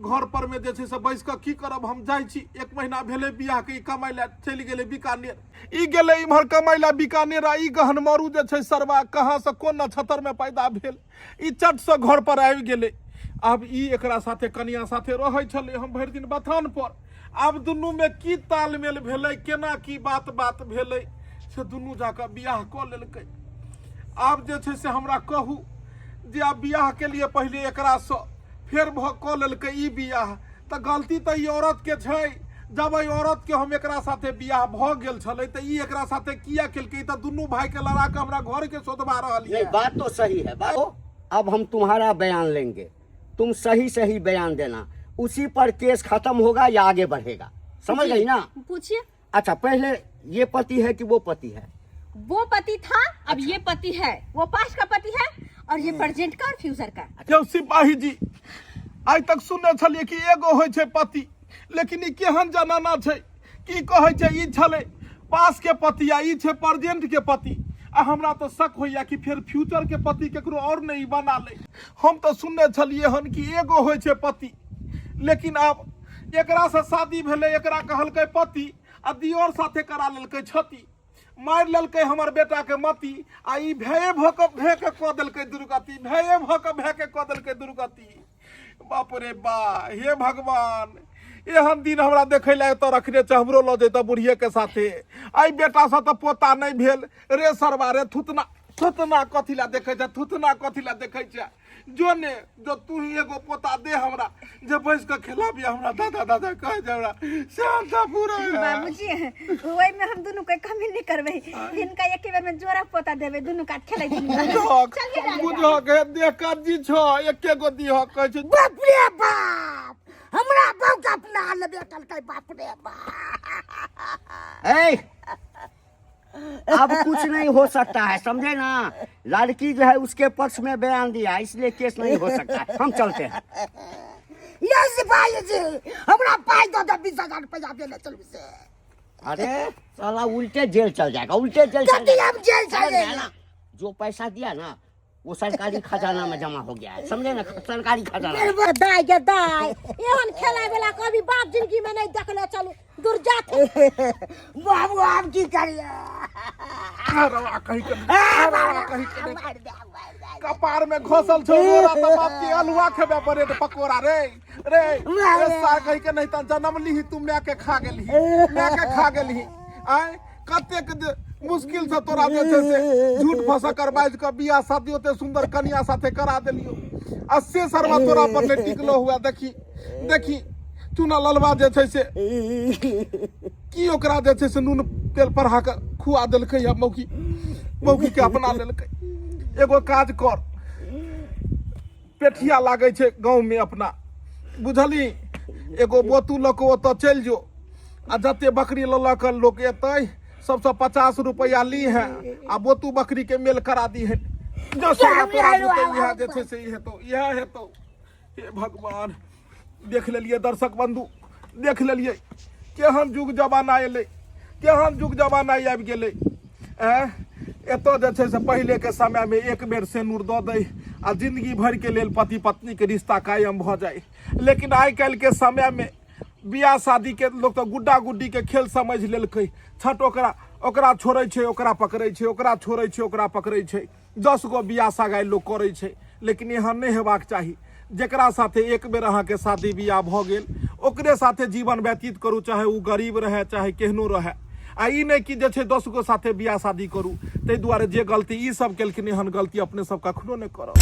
Speaker 5: घर पर में जे छै से बैस कऽ की करब हम जाइ छी एक महीना भेलै बियाह के ई कमाइ लए चलि गेलै बीकानेर ई गेलै इम्हर कमाइ लए बीकानेर आ ई गहनमरू जे छै सरवा कहाँ से कोन नक्षत्र में पैदा भेल ई चट से घर पर आबि गेलै आब ई एकरा साथे कनिया साथे रहै छलै हम भरि दिन बथान पर आब दुनू में की तालमेल भेलै केना की बात बात भेलै से दुनू जाकऽ बियाह कऽ लेलकै आब जे छै से हमरा कहू जे आब बियाह के लिए पहिले एकरासँ फेर भऽ कऽ लेलकै ई बियाह तऽ गलती तऽ ई औरतके छै जब एहि औरतके हम एकरा साथे बियाह भऽ गेल छलै तऽ ई एकरा साथे किया केलकै ई तऽ दुनू भाईके लड़ा कऽ हमरा घरके शोधबा रहल
Speaker 6: नहीं
Speaker 5: यऽ
Speaker 6: बात तो सही है बात अब हम तुम्हारा बयान लेंगे तुम सही सही बयान देना उसी पर केस खत्म होगा या आगे बढ़ेगा समझ गई ना
Speaker 4: पूछिए
Speaker 6: अच्छा पहले ये पति है कि वो पति है
Speaker 4: वो पति था अब ये पति है वो पास्ट का पति है और ये प्रेजेंट का और फ्यूचर का
Speaker 5: यौ सिपाही जी आइ तक सुनने छलियै कि एगो होइ छै पति लेकिन ई केहन जनाना छै की कहै छै ई छलै पास के पति आ ई छै प्रेजेंट के पति आ हमरा तऽ शक होइया कि फेर फ्यूचर के पति केकरो और नहि ई बना ले हम तऽ सुनने छलियै हन कि एगो होइ छै पति लेकिन आब एकरासँ शादी भेलै एकरा कहलकै पति आ दियोर साथे करा लेलकै क्षति मारि लेलकै हमर बेटाके मति आ ई भये भऽ कऽ भयके कऽ देलकै दुर्गति भये भऽ कऽ भयके कऽ देलकै दुर्गति बाप रे बा हे भगवान एहन दिन हमरा देखै लए एतऽ रखने छै हमरो लऽ जैतऽ बुढ़िएके साथे एहि बेटासँ तऽ पोता नहि भेल रे सरवा रे थुतना थुतना कथी लए देखै छै थुतना कथी लए देखै छै जो ने जो तू ही एगो पोता दे हमरा जे बैस के खिलाबी हमरा दादा दादा कहे छै हमरा सेहनता पूरा है।
Speaker 4: बाबूजी ओहि में हम दुनू के कमी नहीं करबै हिनका एके बेर में जोड़ा पोता देबै दुनू कात खेलै
Speaker 5: बुझहक बुझहक हे देह काजी छ एके गो दिहक कहै छै
Speaker 2: बाप रे बाप हमरा बहु के अपना लेबे कलकै बाप रे बाप
Speaker 6: ए, अब कुछ नहीं हो सकता है समझे ना लड़की जो है उसके पक्ष में बयान दिया इसलिए केस नहीं हो सकता है हम चलते हैं
Speaker 2: ये सिपाही जी हमरा पाई दो दे 20000 रुपया देने चलू से
Speaker 6: अरे साला उल्टे जेल चल जाएगा उल्टे जेल चल
Speaker 2: कथी
Speaker 6: जाएगा
Speaker 2: हम जेल
Speaker 6: समझ
Speaker 2: चल
Speaker 6: गया ना जो पैसा दिया ना वो सरकारी खजाना में जमा हो गया है समझे ना सरकारी खजाना में।
Speaker 3: दाय गे दाय एहन खेलाय वाला कभी बाप जिंदगी में नहीं देखले चलू दूर जात
Speaker 2: बाबू हम की करिए
Speaker 5: रवा कहीं के रवा कहीं के कपार में घोसल छौ रोरा त बाप के अलुआ खेबे पड़े त पकोड़ा रे रे रे सार कहीं के नहीं त जन्म लीही तू my के खा गेलही my के खा गेलही आय कतेक मुश्किल से तोरा जे छै से झूठ फंसा कर बाजि कऽ बियाह शादी ओते सुंदर कनिया साथे करा देलियो आ से सरवा तोरा पर नहि टिकलो हुआ देखी देखी चूना ललवा जे छै से की ओकरा जे छै से नून तेल पढ़ा कऽ खुआ देलकै या मौगी मौगी के अपना लेलकै एगो काज कर पेठिया लागै छै गाँवमे अपना बुझली एगो बोतू लऽ कऽ ओतऽ चलि जो आ जते बकरी लऽ लऽ कऽ लोक एतै सबसँ 50 रुपैआ ली है आ बोतू बकरी के मेल करा दी है जो सोना तोरा बुते इएह जे छै से ई हेतौ इएह हेतौ हे भगवान देख लेलियै दर्शक बंधु देख लेलियै केहन युग जमाना एलै केहन युग जमाना आबि गेलै आँय एतऽ जे छै से पहिलेके समयमे एक बेर सेनुर दऽ दै आ जिंदगी भरिके लेल पति पत्नीके रिश्ता कायम भऽ जाइ लेकिन आइ काल्हिके समयमे बियाह शादीके लोक तऽ गुड्डा गुड्डीके खेल समझि लेलकै छठ ओकरा ओकरा छोड़ै छै ओकरा पकड़ै छै ओकरा छोड़ै छै ओकरा पकड़ै छै 10 गो बियाह सगाइ लोक करै छै लेकिन एहन नहि हेबाक चाही जकरा साथे एक बेर अहाँके शादी बियाह भऽ गेल ओकरे साथे जीवन व्यतीत करू चाहे ओ गरीब रहए चाहे केहनो रहए आ ई नहि कि जे छै 10 गो साथे बियाह शादी करू ताहि दुआरे जे गलती ई सब केलखिन एहन गलती अपने सब कखनो नहि करब।